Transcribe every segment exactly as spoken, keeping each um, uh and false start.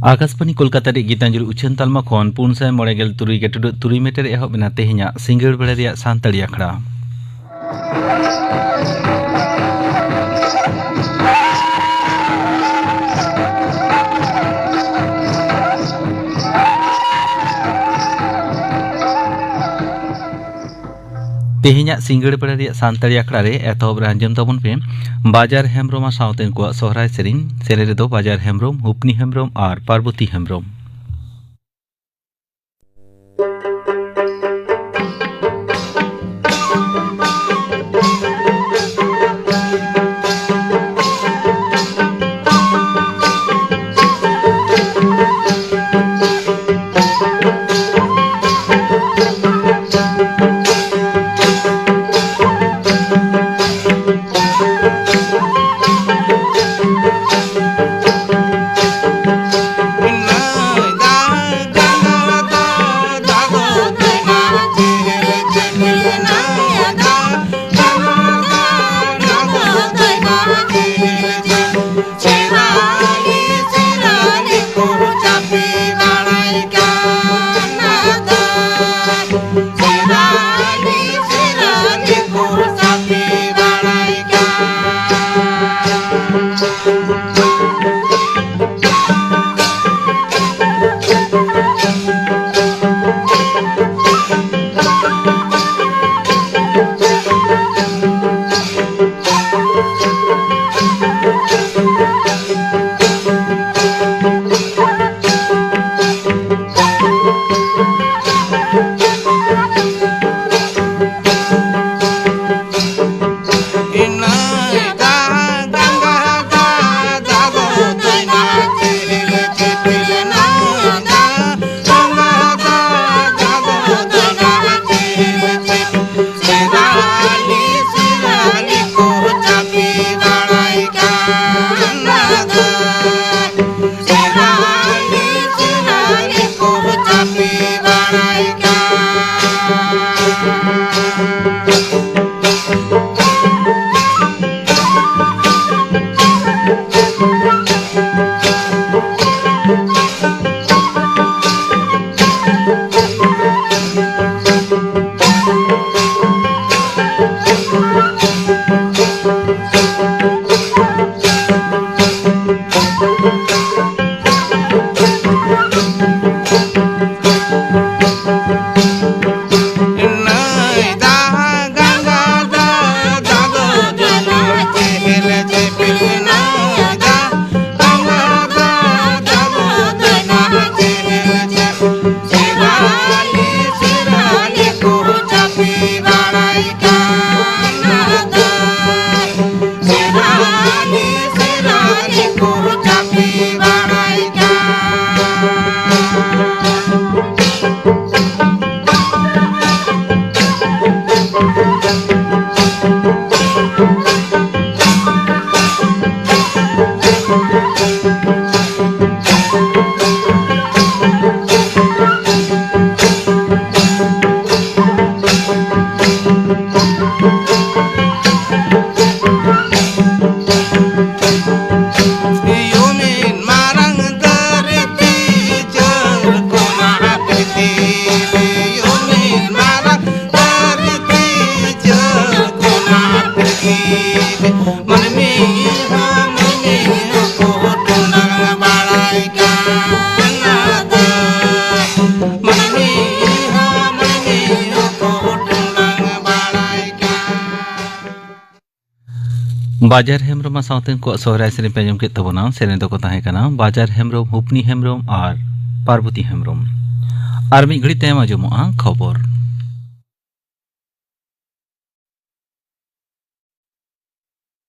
ᱟᱠᱟᱥᱵᱟᱱᱤ ᱠᱳᱞᱠᱟᱛᱟ ᱨᱮ ᱜᱤᱛᱟᱧᱡᱚᱞᱤ ᱩᱪᱷᱟᱹᱱ ᱛᱟᱞᱢᱟ ᱠᱷᱚᱱ ᱯᱩᱱ ᱥᱟᱭ ᱢᱚᱬᱮ ᱜᱮᱞ ᱛᱩᱨᱩᱭ ᱜᱮᱴᱩᱰᱟᱹᱜ ᱛᱩᱨᱩᱭ ᱢᱤᱴᱟᱨ ᱨᱮ ᱮᱦᱚᱵ ᱮᱱᱟ ᱛᱮᱦᱮᱧᱟᱜ ᱥᱤᱸᱜᱟᱹᱲ ᱵᱮᱲᱟ ᱨᱮᱭᱟᱜ ᱥᱟᱱᱛᱟᱲᱤ ᱟᱠᱷᱲᱟ᱾ ᱛᱮᱦᱮᱧᱟᱜ ᱥᱤᱸᱜᱟᱹᱲ ᱵᱮᱲᱟ ᱨᱮᱭᱟᱜ ᱥᱟᱱᱛᱟᱲᱤ ᱟᱠᱷᱲᱟ ᱨᱮ ᱮᱛᱚᱦᱚᱵ ᱨᱮ ᱟᱸᱡᱚᱢ ᱛᱟᱵᱚᱱ ᱯᱮ ᱵᱟᱡᱟᱨ ᱦᱮᱢᱵᱽᱨᱚᱢ ᱟᱨ ᱥᱟᱶᱛᱮ ᱩᱱᱠᱩᱣᱟᱜ ᱥᱚᱦᱨᱟᱭ ᱥᱮᱨᱮᱧ᱾ ᱥᱮᱨᱮᱧ ᱨᱮᱫᱚ ᱵᱟᱡᱟᱨ ᱦᱮᱢᱵᱽᱨᱚᱢ, ᱦᱩᱯᱱᱤ ᱦᱮᱢᱵᱽᱨᱚᱢ ᱟᱨ ᱯᱟᱨᱵᱚᱛᱤ ᱦᱮᱢᱵᱽᱨᱚᱢ᱾ ᱭᱩᱢᱤᱱ ᱢᱟᱨᱟᱝ ᱫᱷᱟᱹᱨᱛᱤ ᱡᱟᱹᱨ ᱠᱚᱱᱟ ᱯᱨᱤᱛᱷᱤᱵᱤ, ᱭᱩᱢᱤᱱ ᱢᱟᱨᱟᱝ ᱫᱷᱟᱹᱨᱛᱤ ᱡᱟᱹᱨ ᱠᱚᱱᱟ ᱯᱨᱤᱛᱷᱤᱵᱤ, ᱢᱟᱹᱱᱢᱤ ᱦᱚᱸ ᱢᱟᱹᱱᱢᱤ ᱦᱚᱸᱠᱚ ᱴᱚᱰᱟᱝ ᱵᱟᱲᱟᱭ ᱠᱟᱱᱟ ᱫᱟᱹᱭ᱾ ᱢᱟᱹᱱᱢᱤ ᱦᱚᱸ ᱢᱟᱹᱱᱢᱤ ᱦᱚᱸᱠᱚ ᱴᱚᱰᱟᱝ ᱵᱟᱲᱟᱭ ᱠᱟᱱᱟ᱾ ᱵᱟᱡᱟᱨ ᱦᱮᱢᱵᱽᱨᱚᱢ ᱥᱟᱶᱛᱮ ᱩᱱᱠᱩᱣᱟᱜ ᱥᱚᱦᱨᱟᱭ ᱥᱮᱨᱮᱧ ᱯᱮ ᱟᱸᱡᱚᱢ ᱠᱮᱫ ᱛᱟᱵᱚᱱᱟ᱾ ᱥᱮᱨᱮᱧ ᱫᱚᱠᱚ ᱛᱟᱦᱮᱸ ᱠᱟᱱᱟ ᱵᱟᱡᱟᱨ ᱦᱮᱢᱵᱽᱨᱚᱢ, ᱦᱩᱯᱱᱤ ᱦᱮᱢᱵᱽᱨᱚᱢ ᱟᱨ ᱯᱟᱨᱵᱚᱛᱤ ᱦᱮᱢᱵᱽᱨᱚᱢ᱾ ᱟᱨ ᱢᱤᱫ ᱜᱷᱟᱹᱲᱤᱡ ᱛᱟᱭᱚᱢ ᱟᱸᱡᱚᱢᱚᱜᱼᱟ ᱠᱷᱚᱵᱚᱨ᱾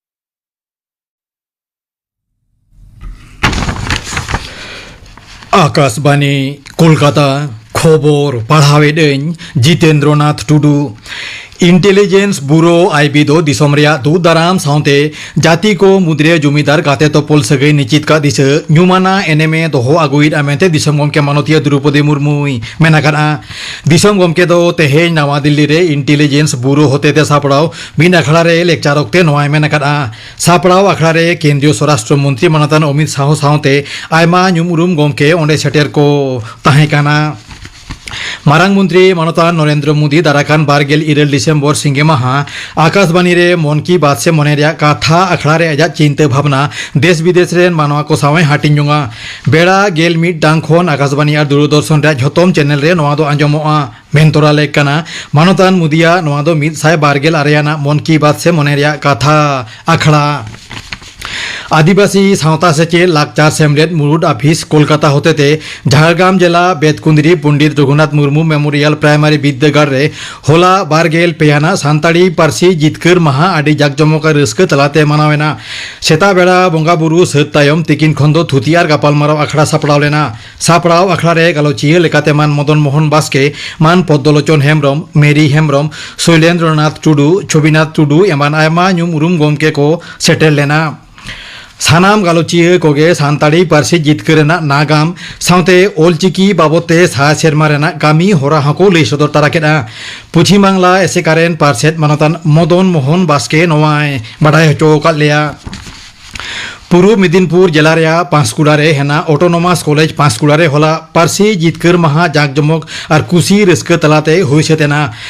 ᱟᱠᱟᱥᱵᱟᱱᱤ, ᱠᱳᱞᱠᱟᱛᱟ᱾ ᱠᱷᱚᱵᱚᱨ ᱯᱟᱲᱦᱟᱣᱮᱫ ᱟᱹᱧ ᱡᱤᱛᱮᱱᱫᱨᱚᱱᱟᱛᱷ ᱴᱩᱰᱩ᱾ ᱤᱱᱴᱮᱞᱤᱡᱮᱱᱥ ᱵᱩᱨᱳ, ᱟᱭ ᱵᱤ, ᱫᱚ ᱫᱤᱥᱚᱢ ᱨᱮᱭᱟᱜ ᱫᱩᱜ ᱫᱟᱨᱟᱢ ᱥᱟᱶᱛᱮ ᱡᱟᱹᱛᱤ ᱠᱚ ᱢᱩᱫᱽᱨᱮ ᱡᱩᱢᱤᱫᱟᱨ ᱜᱟᱛᱮ ᱛᱚᱯᱚᱞ ᱥᱟᱹᱜᱟᱹᱭ ᱱᱤᱪᱤᱛ ᱠᱟᱜ ᱫᱤᱥᱟᱹ ᱧᱩᱢᱟᱱᱟᱜ ᱮᱱᱮᱢᱮ ᱫᱚᱦᱚ ᱟᱹᱜᱩᱭᱮᱫᱼᱟ ᱢᱮᱱᱛᱮ ᱫᱤᱥᱚᱢ ᱜᱚᱢᱠᱮ ᱢᱟᱱᱚᱛᱤᱭᱟᱹ ᱫᱨᱚᱣᱯᱚᱫᱤ ᱢᱩᱨᱢᱩᱭ ᱢᱮᱱ ᱟᱠᱟᱫᱼᱟ᱾ ᱫᱤᱥᱚᱢ ᱜᱚᱢᱠᱮ ᱫᱚ ᱛᱮᱦᱮᱧ ᱱᱟᱣᱟ ᱫᱤᱞᱞᱤ ᱨᱮ ᱤᱱᱴᱮᱞᱤᱡᱮᱱᱥ ᱵᱩᱨᱳ ᱦᱚᱛᱮᱛᱮ ᱥᱟᱯᱲᱟᱣ ᱢᱤᱫ ᱟᱠᱷᱲᱟ ᱨᱮ ᱞᱮᱠᱪᱟᱨ ᱚᱠᱛᱮ ᱱᱚᱣᱟᱭ ᱢᱮᱱ ᱟᱠᱟᱫᱼᱟ᱾ ᱥᱟᱯᱲᱟᱣ ᱟᱠᱷᱲᱟ ᱨᱮ ᱠᱮᱱᱫᱨᱤᱭᱚ ᱥᱚᱨᱟᱥᱴᱨᱚ ᱢᱚᱱᱛᱨᱤ ᱢᱟᱱᱚᱛᱟᱱ ᱚᱢᱤᱛ ᱥᱟᱦᱚ ᱥᱟᱶᱛᱮ ᱟᱭᱢᱟ ᱧᱩᱢ ᱩᱨᱩᱢ ᱜᱚᱢᱠᱮ ᱚᱸᱰᱮ ᱥᱮᱴᱮᱨ ᱠᱚ ᱛᱟᱦᱮᱸ ᱠᱟᱱᱟ᱾ ᱢᱟᱨᱟᱝ ᱢᱚᱱᱛᱨᱤ ᱢᱟᱱᱚᱛᱟᱱ ᱱᱚᱨᱮᱱᱫᱨᱚ ᱢᱳᱫᱤ ᱫᱟᱨᱟᱠᱟᱱ ᱵᱟᱨ ᱜᱮᱞ ᱤᱨᱟᱹᱞ ᱰᱤᱥᱮᱢᱵᱚᱨ ᱥᱤᱸᱜᱮ ᱢᱟᱦᱟ ᱟᱠᱟᱥᱵᱟᱱᱤ ᱨᱮ ᱢᱚᱱ ᱠᱤ ᱵᱟᱛ ᱥᱮ ᱢᱚᱱᱮ ᱨᱮᱭᱟᱜ ᱠᱟᱛᱷᱟ ᱟᱠᱷᱲᱟ ᱨᱮ ᱟᱡᱟᱜ ᱪᱤᱱᱛᱟᱹ ᱵᱷᱟᱵᱽᱱᱟ ᱫᱮᱥ ᱵᱤᱫᱮᱥ ᱨᱮᱱ ᱢᱟᱱᱣᱟ ᱠᱚ ᱥᱟᱶ ᱮ ᱦᱟᱹᱴᱤᱧ ᱡᱚᱝᱟ᱾ ᱵᱮᱲᱟ ᱜᱮᱞ ᱢᱤᱫ ᱴᱟᱲᱟᱝ ᱠᱷᱚᱱ ᱟᱠᱟᱥᱵᱟᱱᱤ ᱟᱨ ᱫᱩᱨᱚᱫᱚᱨᱥᱚᱱ ᱨᱮᱭᱟᱜ ᱡᱷᱚᱛᱚᱢ ᱪᱮᱱᱮᱞ ᱨᱮ ᱱᱚᱣᱟ ᱫᱚ ᱟᱸᱡᱚᱢᱚᱜᱼᱟ᱾ ᱢᱮᱱ ᱛᱚᱨᱟ ᱞᱮᱠ ᱠᱟᱱᱟ ᱢᱟᱱᱚᱛᱟᱱ ᱢᱳᱫᱤᱭᱟᱜ ᱱᱚᱣᱟ ᱫᱚ ᱢᱤᱫ ᱥᱟᱭ ᱵᱟᱨ ᱜᱮᱞ ᱟᱨᱮ ᱟᱱᱟᱜ ᱢᱚᱱ ᱠᱤ ᱵᱟᱛ ᱥᱮ ᱢᱚᱱᱮ ᱨᱮᱭᱟᱜ ᱠᱟᱛᱷᱟ ᱟᱠᱷᱲᱟ᱾ ᱟᱹᱫᱤᱵᱟᱹᱥᱤ ᱥᱟᱶᱛᱟ ᱥᱮᱪᱮᱫ ᱞᱟᱠᱪᱟᱨ ᱥᱮᱢᱞᱮᱫ ᱢᱩᱲᱩᱫ ᱟᱹᱯᱤᱥ, ᱠᱳᱞᱠᱟᱛᱟ ᱦᱚᱛᱮᱛᱮ ᱡᱷᱟᱲᱜᱨᱟᱢ ᱡᱮᱞᱟ ᱵᱮᱛᱠᱩᱸᱫᱽᱨᱤ ᱯᱚᱱᱰᱤᱛ ᱨᱚᱜᱷᱩᱱᱟᱛᱷ ᱢᱩᱨᱢᱩ ᱢᱮᱢᱳᱨᱤᱭᱟᱞ ᱯᱨᱟᱭᱢᱟᱨᱤ ᱵᱤᱨᱫᱟᱹᱜᱟᱲ ᱨᱮ ᱦᱚᱞᱟ ᱵᱟᱨ ᱜᱮᱞ ᱯᱮ ᱟᱱᱟᱜ ᱥᱟᱱᱛᱟᱲᱤ ᱯᱟᱹᱨᱥᱤ ᱡᱤᱛᱠᱟᱹᱨ ᱢᱟᱦᱟ ᱟᱹᱰᱤ ᱡᱟᱠᱡᱚᱢᱚᱠ ᱟᱨ ᱨᱟᱹᱥᱠᱟᱹ ᱛᱟᱞᱟᱛᱮ ᱢᱟᱱᱟᱣ ᱮᱱᱟ᱾ ᱥᱮᱛᱟᱜ ᱵᱮᱲᱟ ᱵᱚᱸᱜᱟ ᱵᱩᱨᱩ ᱥᱟᱹᱛ ᱛᱟᱭᱚᱢ ᱛᱤᱠᱤᱱ ᱠᱷᱚᱱ ᱫᱚ ᱛᱷᱩᱛᱤ ᱟᱨ ᱜᱟᱯᱟᱞᱢᱟᱨᱟᱣ ᱟᱠᱷᱲᱟ ᱥᱟᱯᱲᱟᱣ ᱞᱮᱱᱟ᱾ ᱥᱟᱯᱲᱟᱣ ᱟᱠᱷᱲᱟ ᱨᱮ ᱜᱟᱞᱚᱪᱤᱭᱟᱹ ᱞᱮᱠᱟᱛᱮ ᱢᱟᱱ ᱢᱚᱫᱚᱱ ᱢᱳᱦᱚᱱ ᱵᱟᱥᱠᱮ, ᱢᱟᱱ ᱯᱚᱫᱽᱫᱚᱞᱳᱪᱚᱱ ᱦᱮᱢᱵᱽᱨᱚᱢ, ᱢᱮᱨᱤ ᱦᱮᱢᱵᱽᱨᱚᱢ, ᱥᱚᱭᱞᱮᱱᱫᱨᱚᱱᱟᱛᱷ ᱴᱩᱰᱩ, ᱪᱷᱚᱵᱤᱱᱟᱛᱷ ᱴᱩᱰᱩ ᱮᱢᱟᱱ ᱟᱭᱢᱟ ᱧᱩᱢ ᱩᱨᱩᱢ ᱜᱚᱢᱠᱮ ᱠᱚ ᱥᱮᱴᱮᱨ ᱞᱮᱱᱟ᱾ ᱥᱟᱱᱟᱢ ᱜᱟᱞᱚᱪᱤᱭᱟᱹ ᱠᱚᱜᱮ ᱥᱟᱱᱛᱟᱲᱤ ᱯᱟᱹᱨᱥᱤ ᱡᱤᱛᱠᱟᱹᱨ ᱨᱮᱱᱟᱜ ᱱᱟᱜᱟᱢ ᱥᱟᱶᱛᱮ ᱚᱞᱪᱤᱠᱤ ᱵᱟᱵᱚᱫ ᱛᱮ ᱥᱟᱭ ᱥᱮᱨᱢᱟ ᱨᱮᱱᱟᱜ ᱠᱟᱹᱢᱤ ᱦᱚᱨᱟ ᱦᱚᱸᱠᱚ ᱞᱟᱹᱭ ᱥᱚᱫᱚᱨ ᱛᱟᱨᱟ ᱠᱮᱫᱼᱟ᱾ ᱯᱚᱪᱷᱤᱢ ᱵᱟᱝᱞᱟ ᱮᱥᱮᱠᱟ ᱨᱮᱱ ᱯᱟᱨᱥᱮᱛ ᱢᱟᱱᱚᱛᱟᱱ ᱢᱚᱫᱚᱱ ᱢᱳᱦᱚᱱ ᱵᱟᱥᱠᱮ ᱱᱚᱣᱟᱭ ᱵᱟᱰᱟᱭ ᱦᱚᱪᱚ ᱟᱠᱟᱫ ᱞᱮᱭᱟ᱾ ᱯᱩᱨᱩᱵ ᱢᱮᱫᱤᱱᱯᱩᱨ ᱡᱮᱞᱟ ᱨᱮᱭᱟᱜ ᱯᱟᱸᱥᱠᱩᱲᱟ ᱨᱮ ᱦᱮᱱᱟᱜ ᱚᱴᱳᱱᱚᱢᱟᱥ ᱠᱚᱞᱮᱡᱽ ᱯᱟᱸᱥᱠᱩᱲᱟ ᱨᱮ ᱦᱚᱞᱟ ᱯᱟᱹᱨᱥᱤ ᱡᱤᱛᱠᱟᱹᱨ ᱢᱟᱦᱟ ᱡᱟᱠ ᱡᱚᱢᱚᱠ ᱟᱨ ᱠᱩᱥᱤ ᱨᱟᱹᱥᱠᱟᱹ ᱛᱟᱞᱟᱛᱮ ᱦᱩᱭ ᱥᱟᱹᱛ ᱮᱱᱟ᱾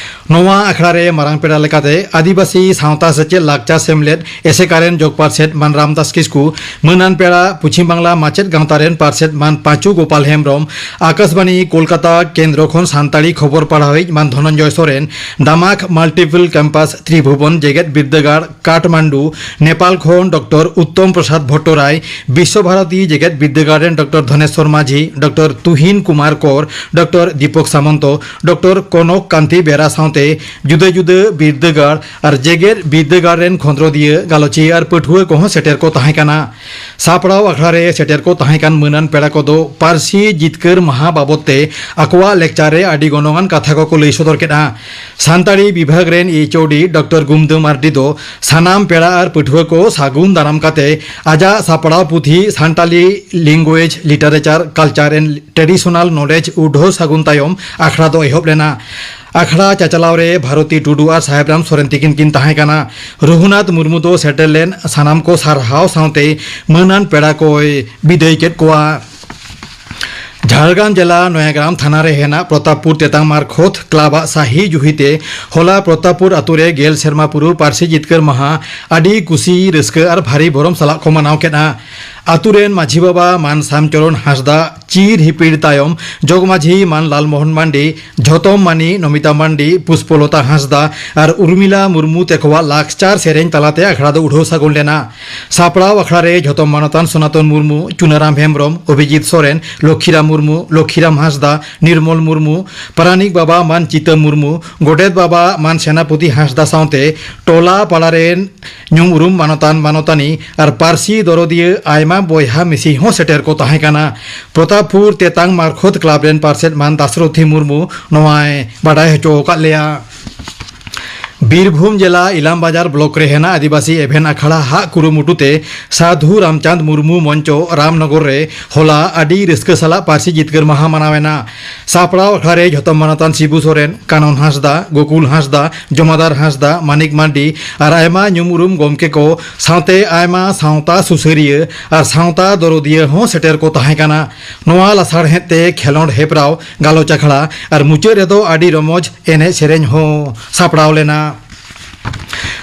ᱱᱚᱣᱟ ᱟᱠᱷᱲᱟ ᱨᱮ ᱢᱟᱨᱟᱝ ᱯᱮᱲᱟ ᱞᱮᱠᱟᱛᱮ ᱟᱹᱫᱤᱵᱟᱹᱥᱤ ᱥᱟᱶᱛᱟ ᱥᱮᱪᱮᱫ ᱞᱟᱠᱪᱟᱨ ᱥᱮᱢᱞᱮᱫ ᱮᱥᱮᱠᱟ ᱨᱮᱱ ᱡᱚᱜᱽ ᱯᱟᱨᱥᱮᱛ ᱢᱟᱱ ᱨᱟᱢᱫᱟᱥ ᱠᱤᱥᱠᱩ, ᱢᱟᱹᱱᱟᱱ ᱯᱮᱲᱟ ᱯᱚᱪᱷᱤᱢ ᱵᱟᱝᱞᱟ ᱢᱟᱪᱮᱫ ᱜᱟᱶᱛᱟ ᱨᱮᱱ ᱯᱟᱨᱥᱮᱛ ᱢᱟᱱ ᱯᱟᱸᱪᱩ ᱜᱳᱯᱟᱞ ᱦᱮᱢᱵᱽᱨᱚᱢ, ᱟᱠᱟᱥᱵᱟᱬᱤ ᱠᱳᱞᱠᱟᱛᱟ ᱠᱮᱱᱫᱨᱚ ᱠᱷᱚᱱ ᱥᱟᱱᱛᱟᱲᱤ ᱠᱷᱚᱵᱚᱨ ᱯᱟᱲᱦᱟᱣᱤᱡ ᱢᱟᱱ ᱫᱷᱚᱱᱚᱱᱡᱚᱭ ᱥᱚᱨᱮᱱ, ᱫᱟᱢᱟᱠ ᱢᱟᱞᱴᱤᱯᱞ ᱠᱮᱢᱯᱟᱥ ᱛᱨᱤᱵᱷᱩᱵᱚᱱ ᱡᱮᱜᱮᱛ ᱵᱤᱨᱫᱟᱹᱜᱟᱲ ᱠᱟᱴᱷᱢᱟᱱᱰᱩ, ᱱᱮᱯᱟᱞ ᱠᱷᱚᱱ ᱰᱚᱠᱴᱚᱨ ᱩᱛᱛᱚᱢ ᱯᱨᱚᱥᱟᱫᱽ ᱵᱷᱚᱴᱴᱚᱨᱟᱭ, ᱵᱤᱥᱥᱚ ᱵᱷᱟᱨᱚᱛᱤ ᱡᱮᱜᱮᱛ ᱵᱤᱨᱫᱟᱹᱜᱟᱲ ᱨᱮᱱ ᱰᱚᱠᱴᱚᱨ ᱫᱷᱚᱱᱮᱥᱣᱚᱨ ᱢᱟᱹᱡᱷᱤ, ᱰᱚᱠᱴᱚᱨ ᱛᱩᱦᱤᱱ ᱠᱩᱢᱟᱨ ᱠᱚᱨ, ᱰᱚᱠᱴᱚᱨ ᱫᱤᱯᱚᱠ ᱥᱟᱢᱚᱱᱛᱚ, ᱰᱚᱠᱴᱚᱨ ᱠᱚᱱᱚᱠ ᱠᱟᱱᱛᱤ ᱵᱮᱨᱟ ᱥᱟᱶᱛᱮ ᱡᱩᱫᱟᱹ ᱡᱩᱫᱟᱹ ᱵᱤᱨᱫᱟᱹᱜᱟᱲ ᱟᱨ ᱡᱮᱜᱮᱛ ᱵᱤᱨᱫᱟᱹᱜᱟᱲ ᱨᱮᱱ ᱠᱷᱚᱸᱫᱽᱨᱚᱫᱤᱭᱟᱹ, ᱜᱟᱞᱚᱪᱤᱭᱟᱹ ᱟᱨ ᱯᱟᱹᱴᱷᱩᱣᱟᱹ ᱠᱚᱦᱚᱸ ᱥᱮᱴᱮᱨ ᱠᱚ ᱛᱟᱦᱮᱸ ᱠᱟᱱᱟ᱾ ᱥᱟᱯᱲᱟᱣ ᱟᱠᱷᱲᱟ ᱨᱮ ᱥᱮᱴᱮᱨ ᱠᱚ ᱛᱟᱦᱮᱸ ᱠᱟᱱ ᱢᱟᱹᱱᱟᱱ ᱯᱮᱲᱟ ᱠᱚᱫᱚ ᱯᱟᱹᱨᱥᱤ ᱡᱤᱛᱠᱟᱹᱨ ᱢᱟᱦᱟ ᱵᱟᱵᱚᱫ ᱛᱮ ᱟᱠᱚᱣᱟᱜ ᱞᱮᱠᱪᱟᱨ ᱨᱮ ᱟᱹᱰᱤ ᱜᱚᱱᱚᱝᱟᱱ ᱠᱟᱛᱷᱟ ᱠᱚᱠᱚ ᱞᱟᱹᱭ ᱥᱚᱫᱚᱨ ᱠᱮᱫᱼᱟ᱾ ᱥᱟᱱᱛᱟᱲᱤ ᱵᱤᱵᱷᱟᱜᱽ ᱨᱮᱱ ᱮᱭᱤᱪ ᱳ ᱰᱤ ᱰᱚᱠᱴᱚᱨ ᱜᱩᱢᱫᱟᱹ ᱢᱟᱨᱰᱤ ᱫᱚ ᱥᱟᱱᱟᱢ ᱯᱮᱲᱟ ᱟᱨ ᱯᱟᱹᱴᱷᱩᱣᱟᱹ ᱠᱚ ᱥᱟᱹᱜᱩᱱ ᱫᱟᱨᱟᱢ ᱠᱟᱛᱮ ᱟᱡᱟᱜ ᱥᱟᱯᱲᱟᱣ ᱯᱩᱛᱷᱤ Santali Language, Literature, Culture and Traditional Knowledge ᱩᱰᱷᱟᱹᱣ ᱥᱟᱹᱜᱩᱱ ᱛᱟᱭᱚᱢ ᱟᱠᱷᱲᱟ ᱫᱚ ᱮᱦᱚᱵ ᱞᱮᱱᱟ᱾ ᱟᱠᱷᱲᱟ ᱪᱟᱪᱟᱞᱟᱣ ᱨᱮ ᱵᱷᱟᱨᱚᱛᱤ ᱴᱩᱰᱩ ᱟᱨ ᱥᱟᱦᱮᱵᱨᱟᱢ ᱥᱚᱨᱮᱱ ᱛᱤᱠᱤᱱ ᱠᱤᱱ ᱛᱟᱦᱮᱸ ᱠᱟᱱᱟ᱾ ᱨᱚᱜᱷᱩᱱᱟᱛᱷ ᱢᱩᱨᱢᱩ ᱫᱚ ᱥᱮᱴᱮᱨ ᱞᱮᱱ ᱥᱟᱱᱟᱢ ᱠᱚ ᱥᱟᱨᱦᱟᱣ ᱥᱟᱶᱛᱮ ᱢᱟᱹᱱᱟᱱ ᱯᱮᱲᱟ ᱠᱚᱭ ᱵᱤᱫᱟᱹᱭ ᱠᱮᱫ ᱠᱚᱣᱟ᱾ ᱡᱷᱟᱲᱜᱨᱟᱢ ᱡᱮᱞᱟ ᱱᱚᱭᱟᱜᱨᱟᱢ ᱛᱷᱟᱱᱟ ᱨᱮ ᱦᱮᱱᱟᱜ ᱯᱨᱚᱛᱟᱯᱯᱩᱨ ᱛᱮᱛᱟᱝ ᱢᱟᱨᱠᱷᱚᱛ ᱠᱞᱟᱵᱽ ᱟᱜ ᱥᱟᱹᱦᱤ ᱡᱩᱦᱤᱛᱮ ᱦᱚᱞᱟ ᱯᱨᱚᱛᱟᱯᱯᱩᱨ ᱟᱛᱳ ᱨᱮ ᱜᱮᱞ ᱥᱮᱨᱢᱟ ᱯᱩᱨᱟᱹᱣ ᱯᱟᱹᱨᱥᱤ ᱡᱤᱛᱠᱟᱹᱨ ᱢᱟᱦᱟ ᱟᱹᱰᱤ ᱠᱩᱥᱤ, ᱨᱟᱹᱥᱠᱟᱹ ᱟᱨ ᱵᱷᱟᱹᱨᱤ ᱵᱷᱚᱨᱚᱢ ᱥᱟᱞᱟᱜ ᱠᱚ ᱢᱟᱱᱟᱣ ᱠᱮᱫᱼᱟ᱾ ᱟᱛᱳ ᱨᱮᱱ ᱢᱟᱹᱡᱷᱤ ᱵᱟᱵᱟ ᱢᱟᱱ ᱥᱟᱢᱪᱚᱨᱚᱱ ᱦᱟᱸᱥᱫᱟ, ᱪᱤᱨ ᱦᱤᱯᱤᱲ ᱛᱟᱭᱚᱢ ᱡᱚᱜᱽᱢᱟᱹᱡᱷᱤ ᱢᱟᱱ ᱞᱟᱞᱢᱳᱦᱚᱱ ᱢᱟᱱᱰᱤ, ᱡᱷᱚᱛᱚᱢ ᱢᱟᱹᱱᱤ ᱱᱚᱢᱤᱛᱟ ᱢᱟᱱᱰᱤ, ᱯᱩᱥᱯᱚᱞᱚᱛᱟ ᱦᱟᱸᱥᱫᱟ ᱟᱨ ᱩᱨᱢᱤᱞᱟ ᱢᱩᱨᱢᱩ ᱛᱮᱠᱚᱣᱟᱜ ᱞᱟᱠᱪᱟᱨ ᱥᱮᱨᱮᱧ ᱛᱟᱞᱟᱛᱮ ᱟᱠᱷᱲᱟ ᱫᱚ ᱩᱰᱷᱟᱹᱣ ᱥᱟᱹᱜᱩᱱ ᱞᱮᱱᱟ᱾ ᱥᱟᱯᱲᱟᱣ ᱟᱠᱷᱲᱟ ᱨᱮ ᱡᱷᱚᱛᱚᱢ ᱢᱟᱱᱚᱛᱟᱱ ᱥᱚᱱᱟᱛᱚᱱ ᱢᱩᱨᱢᱩ, ᱪᱩᱱᱟᱨᱟᱢ ᱦᱮᱢᱵᱽᱨᱚᱢ, ᱚᱵᱷᱤᱡᱤᱛ ᱥᱚᱨᱮᱱ, ᱞᱚᱠᱠᱷᱤᱨᱟᱢ ᱢᱩᱨᱢᱩ, ᱞᱚᱠᱠᱷᱤᱨᱟᱢ ᱦᱟᱸᱥᱫᱟ, ᱱᱤᱨᱢᱚᱞ ᱢᱩᱨᱢᱩ, ᱯᱟᱨᱟᱱᱤᱠ ᱵᱟᱵᱟ ᱢᱟᱱ ᱪᱤᱛᱟᱹ ᱢᱩᱨᱢᱩ, ᱜᱚᱰᱮᱛ ᱵᱟᱵᱟ ᱢᱟᱱ ᱥᱮᱱᱟᱯᱚᱛᱤ ᱦᱟᱸᱥᱫᱟ ᱥᱟᱶᱛᱮ ᱴᱚᱞᱟ ᱯᱟᱲᱟ ᱨᱮᱱ ᱧᱩᱢ ᱩᱨᱩᱢ ᱢᱟᱱᱚᱛᱟᱱ ᱢᱟᱱᱚᱛᱟᱱᱤ ᱟᱨ ᱯᱟᱹᱨᱥᱤ ᱫᱚᱨᱚᱫᱤᱭᱟᱹ ᱟᱭᱢᱟ ᱵᱚᱭᱦᱟ ᱢᱤᱥᱤ ᱦᱚᱸ ᱥᱮᱴᱮᱨ ᱠᱚ ᱛᱟᱦᱮᱸ ᱠᱟᱱᱟ᱾ ᱯᱨᱚᱛᱟᱯᱯᱩᱨ ᱛᱮᱛᱟᱝ ᱢᱟᱨᱠᱷᱚᱛ ᱠᱞᱟᱵᱽ ᱨᱮᱱ ᱯᱟᱨᱥᱮᱛ ᱢᱟᱱ ᱫᱟᱥᱨᱚᱛᱷᱤ ᱢᱩᱨᱢᱩ ᱱᱚᱣᱟᱭ ᱵᱟᱰᱟᱭ ᱦᱚᱪᱚ ᱟᱠᱟᱫ ᱞᱮᱭᱟ᱾ ᱵᱤᱨᱵᱷᱩᱢ ᱡᱮᱞᱟ ᱤᱞᱟᱢᱵᱟᱡᱟᱨ ᱵᱞᱚᱠ ᱨᱮ ᱦᱮᱱᱟᱜ ᱟᱹᱫᱤᱵᱟᱹᱥᱤ ᱮᱵᱷᱮᱱ ᱟᱠᱷᱲᱟ ᱦᱟᱜ ᱠᱩᱨᱩᱢᱩᱴᱩ ᱛᱮ ᱥᱟᱫᱷᱩ ᱨᱟᱢᱪᱟᱸᱫᱽ ᱢᱩᱨᱢᱩ ᱢᱚᱧᱪᱚ ᱨᱟᱢᱱᱚᱜᱚᱨ ᱨᱮ ᱦᱚᱞᱟ ᱟᱹᱰᱤ ᱨᱟᱹᱥᱠᱟᱹ ᱥᱟᱞᱟᱜ ᱯᱟᱹᱨᱥᱤ ᱡᱤᱛᱠᱟᱹᱨ ᱢᱟᱦᱟ ᱢᱟᱱᱟᱣ ᱮᱱᱟ᱾ ᱥᱟᱯᱲᱟᱣ ᱟᱠᱷᱲᱟ ᱨᱮ ᱡᱷᱚᱛᱚᱢ ᱢᱟᱱᱚᱛᱟᱱ ᱥᱤᱵᱩ ᱥᱚᱨᱮᱱ, ᱠᱟᱱᱚᱱ ᱦᱟᱸᱥᱫᱟ, ᱜᱳᱠᱩᱞ ᱦᱟᱸᱥᱫᱟ, ᱡᱚᱢᱟᱫᱟᱨ ᱦᱟᱸᱥᱫᱟ, ᱢᱟᱱᱤᱠ ᱢᱟᱱᱰᱤ ᱟᱨ ᱟᱭᱢᱟ ᱧᱩᱢ ᱩᱨᱩᱢ ᱜᱚᱢᱠᱮ ᱠᱚ ᱥᱟᱶᱛᱮ ᱟᱭᱢᱟ ᱥᱟᱶᱛᱟ ᱥᱩᱥᱟᱹᱨᱤᱭᱟᱹ ᱟᱨ ᱥᱟᱶᱛᱟ ᱫᱚᱨᱚᱫᱤᱭᱟᱹ ᱦᱚᱸ ᱥᱮᱴᱮᱨ ᱠᱚ ᱛᱟᱦᱮᱸ ᱠᱟᱱᱟ᱾ ᱱᱚᱣᱟ ᱞᱟᱥᱟᱲᱦᱮᱫ ᱛᱮ ᱠᱷᱮᱞᱚᱸᱰ ᱦᱮᱯᱨᱟᱣ, ᱜᱟᱞᱚᱪ ᱟᱠᱷᱲᱟ ᱟᱨ ᱢᱩᱪᱟᱹᱫ ᱨᱮᱫᱚ ᱟᱹᱰᱤ ᱨᱚᱢᱚᱡᱽ ᱮᱱᱮᱡ ᱥᱮᱨᱮᱧ ᱦᱚᱸ ᱥᱟᱯᱲᱟᱣ ᱞᱮᱱᱟ᱾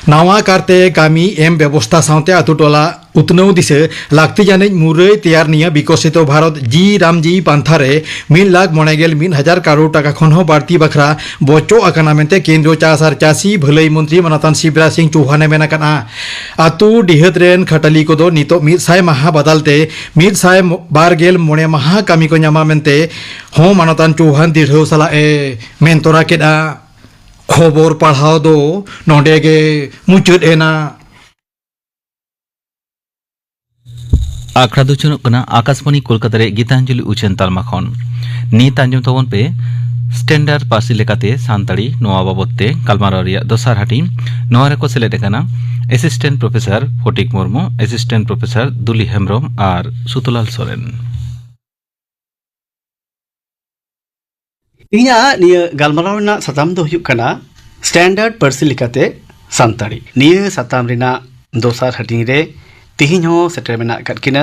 ᱱᱟᱣᱟ ᱠᱟᱨᱛᱮ ᱠᱟᱹᱢᱤ ᱮᱢ ᱵᱮᱵᱚᱥᱛᱷᱟ ᱥᱟᱶᱛᱮ ᱟᱛᱳ ᱴᱚᱞᱟ ᱩᱛᱱᱟᱹᱣ ᱫᱤᱥᱟᱹ ᱞᱟᱹᱠᱛᱤ ᱡᱟᱹᱱᱤᱡ ᱢᱩᱨᱟᱹᱭ ᱛᱮᱭᱟᱨ ᱱᱤᱭᱟᱹ ᱵᱤᱠᱚᱥᱤᱛᱚ ᱵᱷᱟᱨᱚᱛ ᱡᱤ ᱨᱟᱢᱡᱤ ᱯᱟᱱᱛᱷᱟ ᱨᱮ ᱢᱤᱫ ᱞᱟᱠᱷ ᱢᱚᱬᱮ ᱜᱮᱞ ᱢᱤᱫ ᱦᱟᱡᱟᱨ ᱠᱟᱨᱳᱲ ᱴᱟᱠᱟ ᱠᱷᱚᱱ ᱦᱚᱸ ᱵᱟᱹᱲᱛᱤ ᱵᱟᱠᱷᱨᱟ ᱵᱚᱪᱚᱜ ᱟᱠᱟᱱᱟ ᱢᱮᱱᱛᱮ ᱠᱮᱱᱫᱨᱚ ᱪᱟᱥ ᱟᱨ ᱪᱟᱹᱥᱤ ᱵᱷᱟᱹᱞᱟᱹᱭ ᱢᱚᱱᱛᱨᱤ ᱢᱟᱱᱚᱛᱟᱱ ᱥᱤᱵᱨᱟᱡᱽ ᱥᱤᱝ ᱪᱳᱣᱦᱟᱱ ᱮ ᱢᱮᱱ ᱟᱠᱟᱫᱼᱟ᱾ ᱟᱛᱳ ᱰᱤᱦᱟᱹᱛ ᱨᱮᱱ ᱠᱷᱟᱹᱴᱟᱹᱞᱤ ᱠᱚᱫᱚ ᱱᱤᱛᱚᱜ ᱢᱤᱫ ᱥᱟᱭ ᱢᱟᱦᱟ ᱵᱟᱫᱟᱞ ᱛᱮ ᱢᱤᱫ ᱥᱟᱭ ᱵᱟᱨ ᱜᱮᱞ ᱢᱚᱬᱮ ᱢᱟᱦᱟ ᱠᱟᱹᱢᱤ ᱠᱚ ᱧᱟᱢᱟ ᱢᱮᱱᱛᱮ ᱦᱚᱸ ᱢᱟᱱᱚᱛᱟᱱ ᱪᱳᱣᱦᱟᱱ ᱫᱤᱲᱦᱟᱹᱣ ᱥᱟᱞᱟᱜ ᱮ ᱢᱮᱱ ᱛᱚᱨᱟ ᱠᱮᱫᱼᱟ᱾ ᱠᱷᱚᱵᱚᱨ ᱯᱟᱲᱦᱟᱣ ᱫᱚ ᱱᱚᱰᱮ ᱜᱮ ᱢᱩᱪᱟᱹᱫ ᱮᱱᱟ᱾ ᱟᱠᱷᱲᱟ ᱫᱚ ᱩᱪᱷᱟᱹᱱᱚᱜ ᱠᱟᱱᱟ ᱟᱠᱟᱥᱵᱟᱬᱤ ᱠᱳᱞᱠᱟᱛᱟ ᱨᱮ ᱜᱤᱛᱟᱧᱡᱚᱞᱤ ᱩᱪᱷᱟᱹᱱ ᱛᱟᱞᱢᱟ ᱠᱷᱚᱱ᱾ ᱱᱤᱛ ᱟᱸᱡᱚᱢ ᱛᱟᱵᱚᱱ ᱯᱮ ᱥᱴᱮᱱᱰᱟᱨᱰ ᱯᱟᱹᱨᱥᱤ ᱞᱮᱠᱟᱛᱮ ᱥᱟᱱᱛᱟᱲᱤ, ᱱᱚᱣᱟ ᱵᱟᱵᱚᱛ ᱛᱮ ᱜᱟᱞᱢᱟᱨᱟᱣ ᱨᱮᱭᱟᱜ ᱫᱚᱥᱟᱨ ᱦᱟᱹᱴᱤᱧ᱾ ᱱᱚᱣᱟ ᱨᱮᱠᱚ ᱥᱮᱞᱮᱫ ᱟᱠᱟᱱᱟ assistant professor Photik Murmu, assistant professor Duli Hembrom ᱟᱨ ᱥᱩᱛᱚᱞᱟᱞ ᱥᱚᱨᱮᱱ᱾ ᱤᱧᱟᱹᱜ ᱱᱤᱭᱟᱹ ᱜᱟᱞᱢᱟᱨᱟᱣ ᱨᱮᱱᱟᱜ ᱥᱟᱛᱟᱢ ᱫᱚ ᱦᱩᱭᱩᱜ ᱠᱟᱱᱟ ᱥᱴᱮᱱᱰᱟᱨᱰ ᱯᱟᱹᱨᱥᱤ ᱞᱮᱠᱟᱛᱮ ᱥᱟᱱᱛᱟᱲᱤ᱾ ᱱᱤᱭᱟᱹ ᱥᱟᱛᱟᱢ ᱨᱮᱱᱟᱜ ᱫᱚᱥᱟᱨ ᱦᱟᱹᱴᱤᱧ ᱨᱮ ᱛᱤᱦᱤᱧ ᱦᱚᱸ ᱥᱮᱴᱮᱨ ᱢᱮᱱᱟᱜ ᱟᱠᱟᱫ ᱠᱤᱱᱟᱹ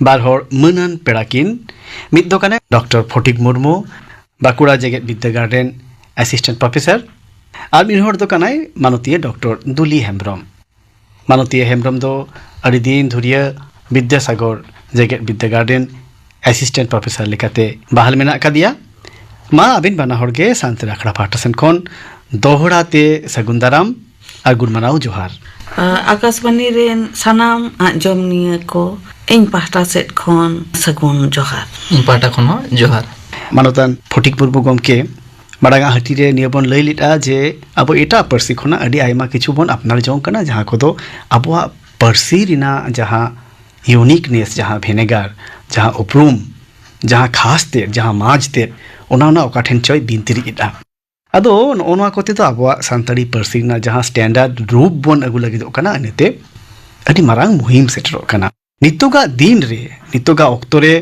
ᱵᱟᱨ ᱦᱚᱲ ᱢᱟᱹᱱᱟᱱ ᱯᱮᱲᱟ ᱠᱤᱱ᱾ ᱢᱤᱫ ᱫᱚ ᱠᱟᱱᱟᱭ ᱰᱚᱠᱴᱚᱨ ᱯᱷᱚᱴᱤᱠ ᱢᱩᱨᱢᱩ, ᱵᱟᱸᱠᱩᱲᱟ ᱡᱮᱜᱮᱛ ᱵᱤᱨᱫᱟᱹᱜᱟᱲ ᱨᱮᱱ ᱮᱥᱤᱥᱴᱮᱱᱴ ᱯᱨᱚᱯᱷᱮᱥᱚᱨ, ᱟᱨ ᱢᱤᱫ ᱦᱚᱲ ᱫᱚ ᱠᱟᱱᱟᱭ ᱢᱟᱱᱚᱛᱤᱭᱟᱹ ᱰᱚᱠᱴᱚᱨ ᱫᱩᱞᱤ ᱦᱮᱢᱵᱽᱨᱚᱢ᱾ ᱢᱟᱱᱚᱛᱤᱭᱟᱹ ᱦᱮᱢᱵᱽᱨᱚᱢ ᱫᱚ ᱟᱹᱰᱤ ᱫᱤᱱ ᱫᱷᱩᱨᱤᱭᱟᱹ ᱵᱤᱫᱽᱫᱟᱥᱟᱜᱚᱨ ᱡᱮᱜᱮᱛ ᱵᱤᱨᱫᱟᱹᱜᱟᱲ ᱨᱮᱱ ᱮᱥᱤᱥᱴᱮᱱᱴ ᱯᱨᱚᱯᱷᱮᱥᱚᱨ ᱞᱮᱠᱟᱛᱮ ᱵᱟᱦᱟᱞ ᱢᱮᱱᱟᱜ ᱟᱠᱟᱫᱮᱭᱟ᱾ ᱢᱟ ᱟᱹᱵᱤᱱ ᱵᱟᱱᱟ ᱦᱚᱲ ᱜᱮ ᱥᱟᱱᱛᱟᱲᱤ ᱟᱠᱷᱲᱟ ᱯᱟᱦᱴᱟ ᱥᱮᱱ ᱠᱷᱚᱱ ᱫᱚᱦᱲᱟ ᱛᱮ ᱥᱟᱹᱜᱩᱱ ᱫᱟᱨᱟᱢ ᱟᱨ ᱜᱩᱱ ᱢᱟᱱᱟᱣ ᱡᱚᱦᱟᱨ᱾ ᱟᱠᱟᱥᱵᱟᱱᱤ ᱨᱮᱱ ᱥᱟᱱᱟᱢ ᱟᱸᱡᱚᱢᱤᱭᱟᱹ ᱠᱚ, ᱤᱧ ᱯᱟᱦᱴᱟ ᱥᱮᱫ ᱠᱷᱚᱱ ᱥᱟᱹᱜᱩᱱ ᱡᱚᱦᱟᱨ᱾ ᱤᱧ ᱯᱟᱦᱴᱟ ᱠᱷᱚᱱ ᱦᱚᱸ ᱡᱚᱦᱟᱨ᱾ ᱢᱟᱱᱚᱛᱟᱱ ᱯᱷᱚᱴᱤᱠ ᱢᱩᱨᱢᱩ ᱜᱚᱢᱠᱮ, ᱢᱟᱲᱟᱝ ᱟᱜ ᱦᱟᱹᱴᱤᱧ ᱨᱮ ᱱᱤᱭᱟᱹ ᱵᱚᱱ ᱞᱟᱹᱭ ᱞᱮᱫᱼᱟ ᱡᱮ ᱟᱵᱚ ᱮᱴᱟᱜ ᱯᱟᱹᱨᱥᱤ ᱠᱷᱚᱱᱟᱜ ᱟᱹᱰᱤ ᱟᱭᱢᱟ ᱠᱤᱪᱷᱩ ᱵᱚᱱ ᱟᱯᱱᱟᱨ ᱡᱚᱝ ᱠᱟᱱᱟ, ᱡᱟᱦᱟᱸ ᱠᱚᱫᱚ ᱟᱵᱚᱣᱟᱜ ᱯᱟᱹᱨᱥᱤ ᱨᱮᱱᱟᱜ ᱡᱟᱦᱟᱸ ᱤᱭᱩᱱᱤᱠᱱᱮᱥ, ᱡᱟᱦᱟᱸ ᱵᱷᱮᱱᱮᱜᱟᱨ, ᱡᱟᱦᱟᱸ ᱩᱯᱨᱩᱢ, ᱡᱟᱦᱟᱸ ᱠᱷᱟᱥ ᱛᱮᱫ, ᱡᱟᱦᱟᱸ ᱢᱟᱡᱽ ᱛᱮᱫ, ᱚᱱᱟ ᱚᱱᱟ ᱚᱠᱟ ᱴᱷᱮᱱ ᱪᱚᱭ ᱵᱤᱱᱛᱤᱨᱤᱡ ᱮᱫᱟ᱾ ᱟᱫᱚ ᱱᱚᱜᱼᱚ ᱱᱚᱣᱟ ᱠᱚᱛᱮ ᱫᱚ ᱟᱵᱚᱣᱟᱜ ᱥᱟᱱᱛᱟᱲᱤ ᱯᱟᱹᱨᱥᱤ ᱨᱮᱱᱟᱜ ᱡᱟᱦᱟᱸ ᱥᱴᱮᱱᱰᱟᱨᱰ ᱨᱩᱯ ᱵᱚᱱ ᱟᱹᱜᱩ ᱞᱟᱹᱜᱤᱫᱚᱜ ᱠᱟᱱᱟ, ᱤᱱᱟᱹᱛᱮ ᱟᱹᱰᱤ ᱢᱟᱨᱟᱝ ᱢᱩᱦᱤᱢ ᱥᱮᱴᱮᱨᱚᱜ ᱠᱟᱱᱟ᱾ ᱱᱤᱛᱚᱜᱟᱜ ᱫᱤᱱ ᱨᱮ, ᱱᱤᱛᱚᱜᱟᱜ ᱚᱠᱛᱚ ᱨᱮ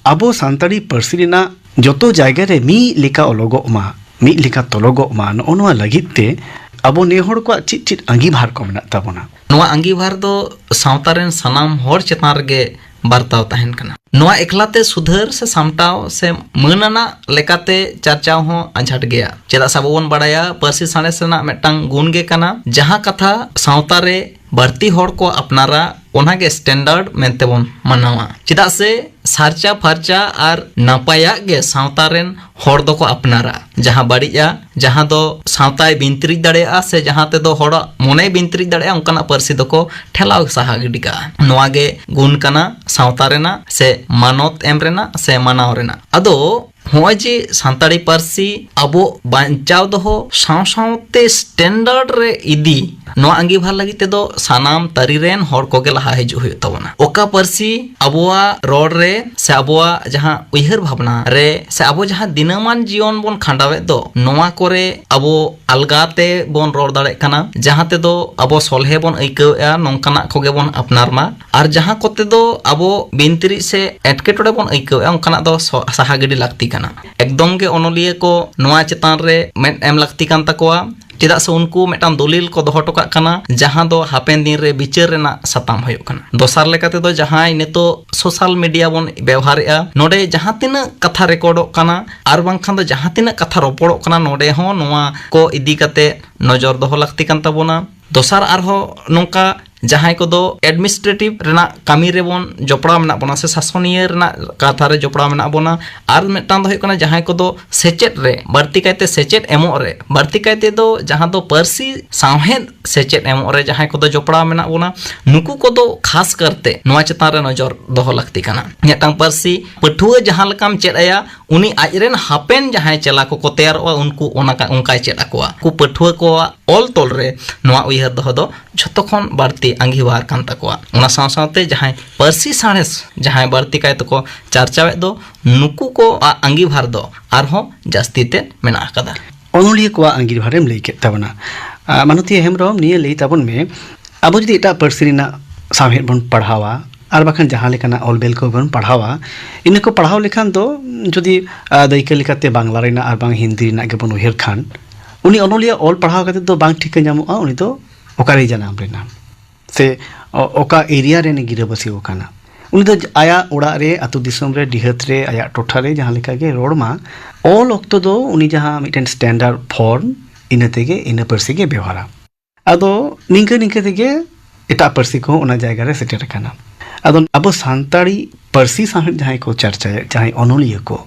ᱟᱵᱚ ᱥᱟᱱᱛᱟᱲᱤ ᱯᱟᱹᱨᱥᱤ ᱨᱮᱱᱟᱜ ᱡᱚᱛᱚ ᱡᱟᱭᱜᱟ ᱨᱮ ᱢᱤᱫ ᱞᱮᱠᱟ ᱚᱞᱚᱜᱚᱜ ᱢᱟ, ᱢᱤᱫ ᱞᱮᱠᱟ ᱛᱚᱞᱚᱜᱚᱜ ᱢᱟ, ᱱᱚᱜᱼᱚ ᱱᱚᱣᱟ ᱞᱟᱹᱜᱤᱫ ᱛᱮ ᱟᱵᱚ ᱱᱮ ᱦᱚᱲ ᱠᱚᱣᱟᱜ ᱪᱮᱫ ᱪᱮᱫ ᱟᱸᱜᱤᱵᱷᱟᱨ ᱠᱚ ᱢᱮᱱᱟᱜ ᱛᱟᱵᱚᱱᱟ? ᱱᱚᱣᱟ ᱟᱸᱜᱤᱵᱷᱟᱨ ᱫᱚ ᱥᱟᱶᱛᱟ ᱨᱮᱱ ᱥᱟᱱᱟᱢ ᱦᱚᱲ ᱪᱮᱛᱟᱱ ᱨᱮᱜᱮ ᱵᱟᱨᱛᱟᱣ ᱛᱟᱦᱮᱱ ᱠᱟᱱᱟ᱾ ᱱᱚᱣᱟ ᱮᱠᱞᱟᱛᱮ ᱥᱩᱫᱷᱟᱹᱨ ᱥᱮ ᱥᱟᱢᱴᱟᱣ ᱥᱮ ᱢᱟᱹᱱ ᱟᱱᱟᱜ ᱞᱮᱠᱟᱛᱮ ᱪᱟᱨᱪᱟᱣ ᱦᱚᱸ ᱟᱸᱡᱷᱟᱴ ᱜᱮᱭᱟ, ᱪᱮᱫᱟᱜ ᱥᱮ ᱟᱵᱚ ᱵᱚᱱ ᱵᱟᱲᱟᱭᱟ ᱯᱟᱹᱨᱥᱤ ᱥᱟᱬᱮᱥ ᱨᱮᱱᱟᱜ ᱢᱤᱫᱴᱟᱝ ᱜᱩᱱ ᱜᱮ ᱠᱟᱱᱟ, ᱡᱟᱦᱟᱸ ᱠᱟᱛᱷᱟ ᱥᱟᱶᱛᱟ ᱨᱮ ᱵᱟᱹᱲᱛᱤ ᱦᱚᱲ ᱠᱚ ᱟᱯᱱᱟᱨᱟ, ᱚᱱᱟᱜᱮ ᱥᱴᱮᱱᱰᱟᱨᱰ ᱢᱮᱱᱛᱮ ᱵᱚᱱ ᱢᱟᱱᱟᱣᱟ᱾ ᱪᱮᱫᱟᱜ ᱥᱮ ᱥᱟᱨᱪᱟ ᱯᱷᱟᱨᱪᱟ ᱟᱨ ᱱᱟᱯᱟᱭᱟᱜ ᱜᱮ ᱥᱟᱶᱛᱟ ᱨᱮᱱ ᱦᱚᱲ ᱫᱚᱠᱚ ᱟᱯᱱᱟᱨᱟ᱾ ᱡᱟᱦᱟᱸ ᱵᱟᱹᱲᱤᱡᱼᱟ, ᱡᱟᱦᱟᱸ ᱫᱚ ᱥᱟᱶᱛᱟᱭ ᱵᱤᱱᱛᱤᱨᱤᱡ ᱫᱟᱲᱮᱭᱟᱜᱼᱟ ᱥᱮ ᱡᱟᱦᱟᱸ ᱛᱮᱫᱚ ᱦᱚᱲᱟᱜ ᱢᱚᱱᱮᱭ ᱵᱤᱱᱛᱤᱨᱤᱡ ᱫᱟᱲᱮᱭᱟᱜᱼᱟ, ᱚᱱᱠᱟᱱᱟᱜ ᱯᱟᱹᱨᱥᱤ ᱫᱚᱠᱚ ᱴᱷᱮᱞᱟᱣ ᱥᱟᱦᱟ ᱜᱤᱰᱤ ᱠᱟᱜᱼᱟ᱾ ᱱᱚᱣᱟ ᱜᱮ ᱜᱩᱱ ᱠᱟᱱᱟ ᱥᱟᱶᱛᱟ ᱨᱮᱱᱟᱜ ᱥᱮ ᱢᱟᱱᱚᱛ ᱮᱢ ᱨᱮᱱᱟᱜ ᱥᱮ ᱢᱟᱱᱟᱣ ᱨᱮᱱᱟᱜ᱾ ᱟᱫᱚ ᱱᱚᱜᱼᱚᱭ ᱡᱮ ᱥᱟᱱᱛᱟᱲᱤ ᱯᱟᱹᱨᱥᱤ ᱟᱵᱚ ᱵᱟᱧᱪᱟᱣ ᱫᱚᱦᱚ ᱥᱟᱶ ᱥᱟᱶᱛᱮ ᱥᱴᱮᱱᱰᱟᱨᱰ ᱨᱮ ᱤᱫᱤ, ᱱᱚᱣᱟ ᱟᱸᱜᱤᱵᱷᱟᱨ ᱞᱟᱹᱜᱤᱫ ᱛᱮᱫᱚ ᱥᱟᱱᱟᱢ ᱛᱟᱹᱨᱤ ᱨᱮᱱ ᱦᱚᱲ ᱠᱚᱜᱮ ᱞᱟᱦᱟ ᱦᱤᱡᱩᱜ ᱦᱩᱭᱩᱜ ᱛᱟᱵᱚᱱᱟ᱾ ᱚᱠᱟ ᱯᱟᱹᱨᱥᱤ ᱟᱵᱚᱣᱟᱜ ᱨᱚᱲ ᱨᱮ ᱥᱮ ᱟᱵᱚᱣᱟᱜ ᱡᱟᱦᱟᱸ ᱩᱭᱦᱟᱹᱨ ᱵᱷᱟᱵᱽᱱᱟ ᱨᱮ ᱥᱮ ᱟᱵᱚ ᱡᱟᱦᱟᱸ ᱫᱤᱱᱟᱹᱢᱟᱱ ᱡᱤᱭᱚᱱ ᱵᱚᱱ ᱠᱷᱟᱸᱰᱟᱣᱮᱫ ᱫᱚ, ᱱᱚᱣᱟ ᱠᱚᱨᱮ ᱟᱵᱚ ᱟᱞᱜᱟ ᱛᱮ ᱵᱚᱱ ᱨᱚᱲ ᱫᱟᱲᱮᱭᱟᱜ ᱠᱟᱱᱟ, ᱡᱟᱦᱟᱸ ᱛᱮᱫᱚ ᱟᱵᱚ ᱥᱚᱞᱦᱮ ᱵᱚᱱ ᱟᱹᱭᱠᱟᱹᱣᱮᱫᱼᱟ, ᱱᱚᱝᱠᱟᱱᱟᱜ ᱠᱚᱜᱮ ᱵᱚᱱ ᱟᱯᱱᱟᱨ ᱢᱟ᱾ ᱟᱨ ᱡᱟᱦᱟᱸ ᱠᱚᱛᱮ ᱫᱚ ᱟᱵᱚ ᱵᱤᱱᱛᱤᱨᱤᱡ ᱥᱮ ᱮᱴᱠᱮᱴᱚᱬᱮ ᱵᱚᱱ ᱟᱹᱭᱠᱟᱹᱣᱮᱫᱼᱟ, ᱚᱱᱠᱟᱱᱟᱜ ᱫᱚ ᱥᱚ- ᱥᱟᱦᱟ ᱜᱤᱰᱤ ᱞᱟᱹᱠᱛᱤ ᱠᱟᱱᱟ᱾ ᱮᱠᱫᱚᱢ ᱜᱮ ᱚᱱᱚᱞᱤᱭᱟᱹ ᱠᱚ ᱱᱚᱣᱟ ᱪᱮᱛᱟᱱ ᱨᱮ ᱢᱮᱫ ᱮᱢ ᱞᱟᱹᱠᱛᱤ ᱠᱟᱱ ᱛᱟᱠᱚᱣᱟ, ᱪᱮᱫᱟᱜ ᱥᱮ ᱩᱱᱠᱩ ᱢᱤᱫᱴᱟᱝ ᱫᱚᱞᱤᱞ ᱠᱚ ᱫᱚᱦᱚ ᱦᱚᱴᱚ ᱠᱟᱜ ᱠᱟᱱᱟ, ᱡᱟᱦᱟᱸ ᱫᱚ ᱦᱟᱯᱮᱱ ᱫᱤᱱ ᱨᱮ ᱵᱤᱪᱟᱹᱨ ᱨᱮᱱᱟᱜ ᱥᱟᱛᱟᱢ ᱦᱩᱭᱩᱜ ᱠᱟᱱᱟ᱾ ᱫᱚᱥᱟᱨ ᱞᱮᱠᱟ ᱛᱮᱫᱚ ᱡᱟᱦᱟᱸᱭ ᱱᱤᱛᱚᱜ ᱥᱳᱥᱟᱞ ᱢᱤᱰᱤᱭᱟ ᱵᱚᱱ ᱵᱮᱣᱦᱟᱨᱮᱫᱼᱟ, ᱱᱚᱰᱮ ᱡᱟᱦᱟᱸ ᱛᱤᱱᱟᱹᱜ ᱠᱟᱛᱷᱟ ᱨᱮᱠᱚᱨᱰᱚᱜ ᱠᱟᱱᱟ ᱟᱨ ᱵᱟᱝᱠᱷᱟᱱ ᱫᱚ ᱡᱟᱦᱟᱸ ᱛᱤᱱᱟᱹᱜ ᱠᱟᱛᱷᱟ ᱨᱚᱯᱚᱲᱚᱜ ᱠᱟᱱᱟ, ᱱᱚᱰᱮ ᱦᱚᱸ ᱱᱚᱣᱟ ᱠᱚ ᱤᱫᱤ ᱠᱟᱛᱮ ᱱᱚᱡᱚᱨ ᱫᱚᱦᱚ ᱞᱟᱹᱠᱛᱤ ᱠᱟᱱ ᱛᱟᱵᱚᱱᱟ᱾ ᱫᱚᱥᱟᱨ ᱟᱨᱦᱚᱸ ᱱᱚᱝᱠᱟ ᱡᱟᱦᱟᱸᱭ ᱠᱚᱫᱚ ᱮᱰᱢᱤᱱᱤᱥᱴᱨᱮᱴᱤᱵᱷ ᱨᱮᱱᱟᱜ ᱠᱟᱹᱢᱤ ᱨᱮᱵᱚᱱ ᱡᱚᱯᱲᱟᱣ ᱢᱮᱱᱟᱜ ᱵᱚᱱᱟ ᱥᱮ ᱥᱟᱥᱚᱱᱤᱭᱟᱹ ᱨᱮᱱᱟᱜ ᱠᱟᱛᱷᱟ ᱨᱮ ᱡᱚᱯᱲᱟᱣ ᱢᱮᱱᱟᱜ ᱵᱚᱱᱟ᱾ ᱟᱨ ᱢᱤᱫᱴᱟᱝ ᱫᱚ ᱦᱩᱭᱩᱜ ᱠᱟᱱᱟ ᱡᱟᱦᱟᱸᱭ ᱠᱚᱫᱚ ᱥᱮᱪᱮᱫ ᱨᱮ, ᱵᱟᱹᱲᱛᱤ ᱠᱟᱭᱛᱮ ᱥᱮᱪᱮᱫ ᱮᱢᱚᱜ ᱨᱮ, ᱵᱟᱹᱲᱛᱤ ᱠᱟᱭᱛᱮ ᱫᱚ ᱡᱟᱦᱟᱸ ᱫᱚ ᱯᱟᱹᱨᱥᱤ ᱥᱟᱶᱦᱮᱫ ᱥᱮᱪᱮᱫ ᱮᱢᱚᱜ ᱨᱮ ᱡᱟᱦᱟᱸᱭ ᱠᱚᱫᱚ ᱡᱚᱯᱲᱟᱣ ᱢᱮᱱᱟᱜ ᱵᱚᱱᱟ, ᱱᱩᱠᱩ ᱠᱚᱫᱚ ᱠᱷᱟᱥ ᱠᱟᱨᱛᱮ ᱱᱚᱣᱟ ᱪᱮᱛᱟᱱ ᱨᱮ ᱱᱚᱡᱚᱨ ᱫᱚᱦᱚ ᱞᱟᱹᱠᱛᱤ ᱠᱟᱱᱟ᱾ ᱢᱤᱫᱴᱟᱝ ᱯᱟᱹᱨᱥᱤ ᱯᱟᱹᱴᱷᱩᱣᱟᱹ ᱡᱟᱦᱟᱸ ᱞᱮᱠᱟᱢ ᱪᱮᱫ ᱟᱭᱟ, ᱩᱱᱤ ᱟᱡᱨᱮᱱ ᱦᱟᱯᱮᱱ ᱡᱟᱦᱟᱸᱭ ᱪᱮᱞᱟ ᱠᱚᱠᱚ ᱛᱮᱭᱟᱨᱚᱜᱼᱟ, ᱩᱱᱠᱩ ᱚᱱᱟ ᱠᱟ-, ᱚᱱᱠᱟᱭ ᱪᱮᱫ ᱟᱠᱚᱣᱟ᱾ ᱩᱱᱠᱩ ᱯᱟᱹᱴᱷᱩᱣᱟᱹ ᱠᱚᱣᱟᱜ ᱚᱞ ᱛᱚᱞ ᱨᱮ ᱱᱚᱣᱟ ᱩᱭᱦᱟᱹᱨ ᱫᱚᱦᱚ ᱫᱚ ᱡᱷᱚᱛᱚ ᱠᱷᱚᱱ ᱵᱟᱹᱲᱛᱤ ᱟᱸᱜᱤᱵᱷᱟᱨ ᱠᱟᱱ ᱛᱟᱠᱚᱣᱟ᱾ ᱚᱱᱟ ᱥᱟᱶ ᱥᱟᱶᱛᱮ ᱡᱟᱦᱟᱸᱭ ᱯᱟᱹᱨᱥᱤ ᱥᱟᱬᱮᱥ ᱡᱟᱦᱟᱸᱭ ᱵᱟᱹᱲᱛᱤ ᱠᱟᱭ ᱛᱮᱠᱚ ᱪᱟᱨᱪᱟᱣᱮᱫ ᱫᱚ, ᱱᱩᱠᱩ ᱠᱚᱣᱟᱜ ᱟᱸᱜᱤᱵᱷᱟᱨ ᱫᱚ ᱟᱨᱦᱚᱸ ᱡᱟᱹᱥᱛᱤ ᱛᱮ ᱢᱮᱱᱟᱜ ᱟᱠᱟᱫᱟ᱾ ᱚᱱᱚᱞᱤᱭᱟᱹ ᱠᱚᱣᱟᱜ ᱟᱸᱜᱤᱵᱷᱟᱨᱮᱢ ᱞᱟᱹᱭ ᱠᱮᱫ ᱛᱟᱵᱚᱱᱟ᱾ ᱟᱨ ᱢᱟᱱᱚᱛᱤᱭᱟᱹ ᱦᱮᱢᱵᱨᱚᱢ, ᱱᱤᱭᱟᱹ ᱞᱟᱹᱭ ᱛᱟᱵᱚᱱ ᱢᱮ, ᱟᱵᱚ ᱡᱩᱫᱤ ᱮᱴᱟᱜ ᱯᱟᱹᱨᱥᱤ ᱨᱮᱱᱟᱜ ᱥᱟᱶᱦᱮᱫ ᱵᱚᱱ ᱯᱟᱲᱦᱟᱣᱟ ᱟᱨ ᱵᱟᱠᱷᱟᱱ ᱡᱟᱦᱟᱸ ᱞᱮᱠᱟᱱᱟᱜ ᱚᱞ ᱵᱮᱞ ᱠᱚᱵᱚᱱ ᱯᱟᱲᱦᱟᱣᱟ, ᱤᱱᱟᱹ ᱠᱚ ᱯᱟᱲᱦᱟᱣ ᱞᱮᱠᱷᱟᱱ ᱫᱚ ᱡᱩᱫᱤ, ᱟ, ᱫᱟᱹᱭᱠᱟᱹ ᱞᱮᱠᱟᱛᱮ ᱵᱟᱝᱞᱟ ᱨᱮᱱᱟᱜ ᱟᱨ ᱵᱟᱝ ᱦᱤᱱᱫᱤ ᱨᱮᱱᱟᱜ ᱜᱮᱵᱚᱱ ᱩᱭᱦᱟᱹᱨ ᱠᱷᱟᱱ, ᱩᱱᱤ ᱚᱱᱚᱞᱤᱭᱟᱹ ᱚᱞ ᱯᱟᱲᱦᱟᱣ ᱠᱟᱛᱮ ᱫᱚ ᱵᱟᱝ ᱴᱷᱤᱠᱟᱹ ᱧᱟᱢᱚᱜᱼᱟ ᱩᱱᱤ ᱫᱚ ᱚᱠᱟᱨᱮᱭ ᱡᱟᱱᱟᱢ ᱞᱮᱱᱟ ᱥᱮ ᱚ-, ᱚᱠᱟ ᱮᱨᱤᱭᱟ ᱨᱮᱱ ᱜᱤᱨᱟᱹᱵᱟᱹᱥᱤ ᱟᱠᱟᱱᱟ᱾ ᱩᱱᱤ ᱫᱚ ᱟᱭᱟᱜ ᱚᱲᱟᱜ ᱨᱮ, ᱟᱹᱛᱩ ᱫᱤᱥᱚᱢ ᱨᱮ, ᱰᱤᱦᱟᱹᱛ ᱨᱮ, ᱟᱭᱟᱜ ᱴᱚᱴᱷᱟ ᱨᱮ ᱡᱟᱦᱟᱸ ᱞᱮᱠᱟ ᱜᱮ ᱨᱚᱲ ᱢᱟ, ᱚᱞ ᱚᱠᱛᱚ ᱫᱚ ᱩᱱᱤ ᱡᱟᱦᱟᱸ ᱢᱤᱫᱴᱮᱱ ᱥᱴᱮᱱᱰᱟᱨᱰ ᱯᱷᱚᱨᱢ, ᱤᱱᱟᱹ ᱛᱮᱜᱮ, ᱤᱱᱟᱹ ᱯᱟᱹᱨᱥᱤ ᱜᱮ ᱵᱮᱣᱦᱟᱨᱟ᱾ ᱟᱫᱚ ᱱᱤᱝᱠᱟᱹ ᱱᱤᱝᱠᱟᱹ ᱛᱮᱜᱮ ᱮᱴᱟᱜ ᱯᱟᱹᱨᱥᱤ ᱠᱚᱦᱚᱸ ᱚᱱᱟ ᱡᱟᱭᱜᱟ ᱨᱮ ᱥᱮᱴᱮᱨ ᱟᱠᱟᱱᱟ᱾ ᱟᱫᱚ ᱟᱵᱚ ᱥᱟᱱᱛᱟᱲᱤ ᱯᱟᱹᱨᱥᱤ ᱥᱟᱶᱦᱮᱫ ᱡᱟᱦᱟᱸᱭ ᱠᱚ ᱪᱟᱨᱪᱟᱭᱮᱫ, ᱡᱟᱦᱟᱸᱭ ᱚᱱᱚᱞᱤᱭᱟᱹ ᱠᱚ,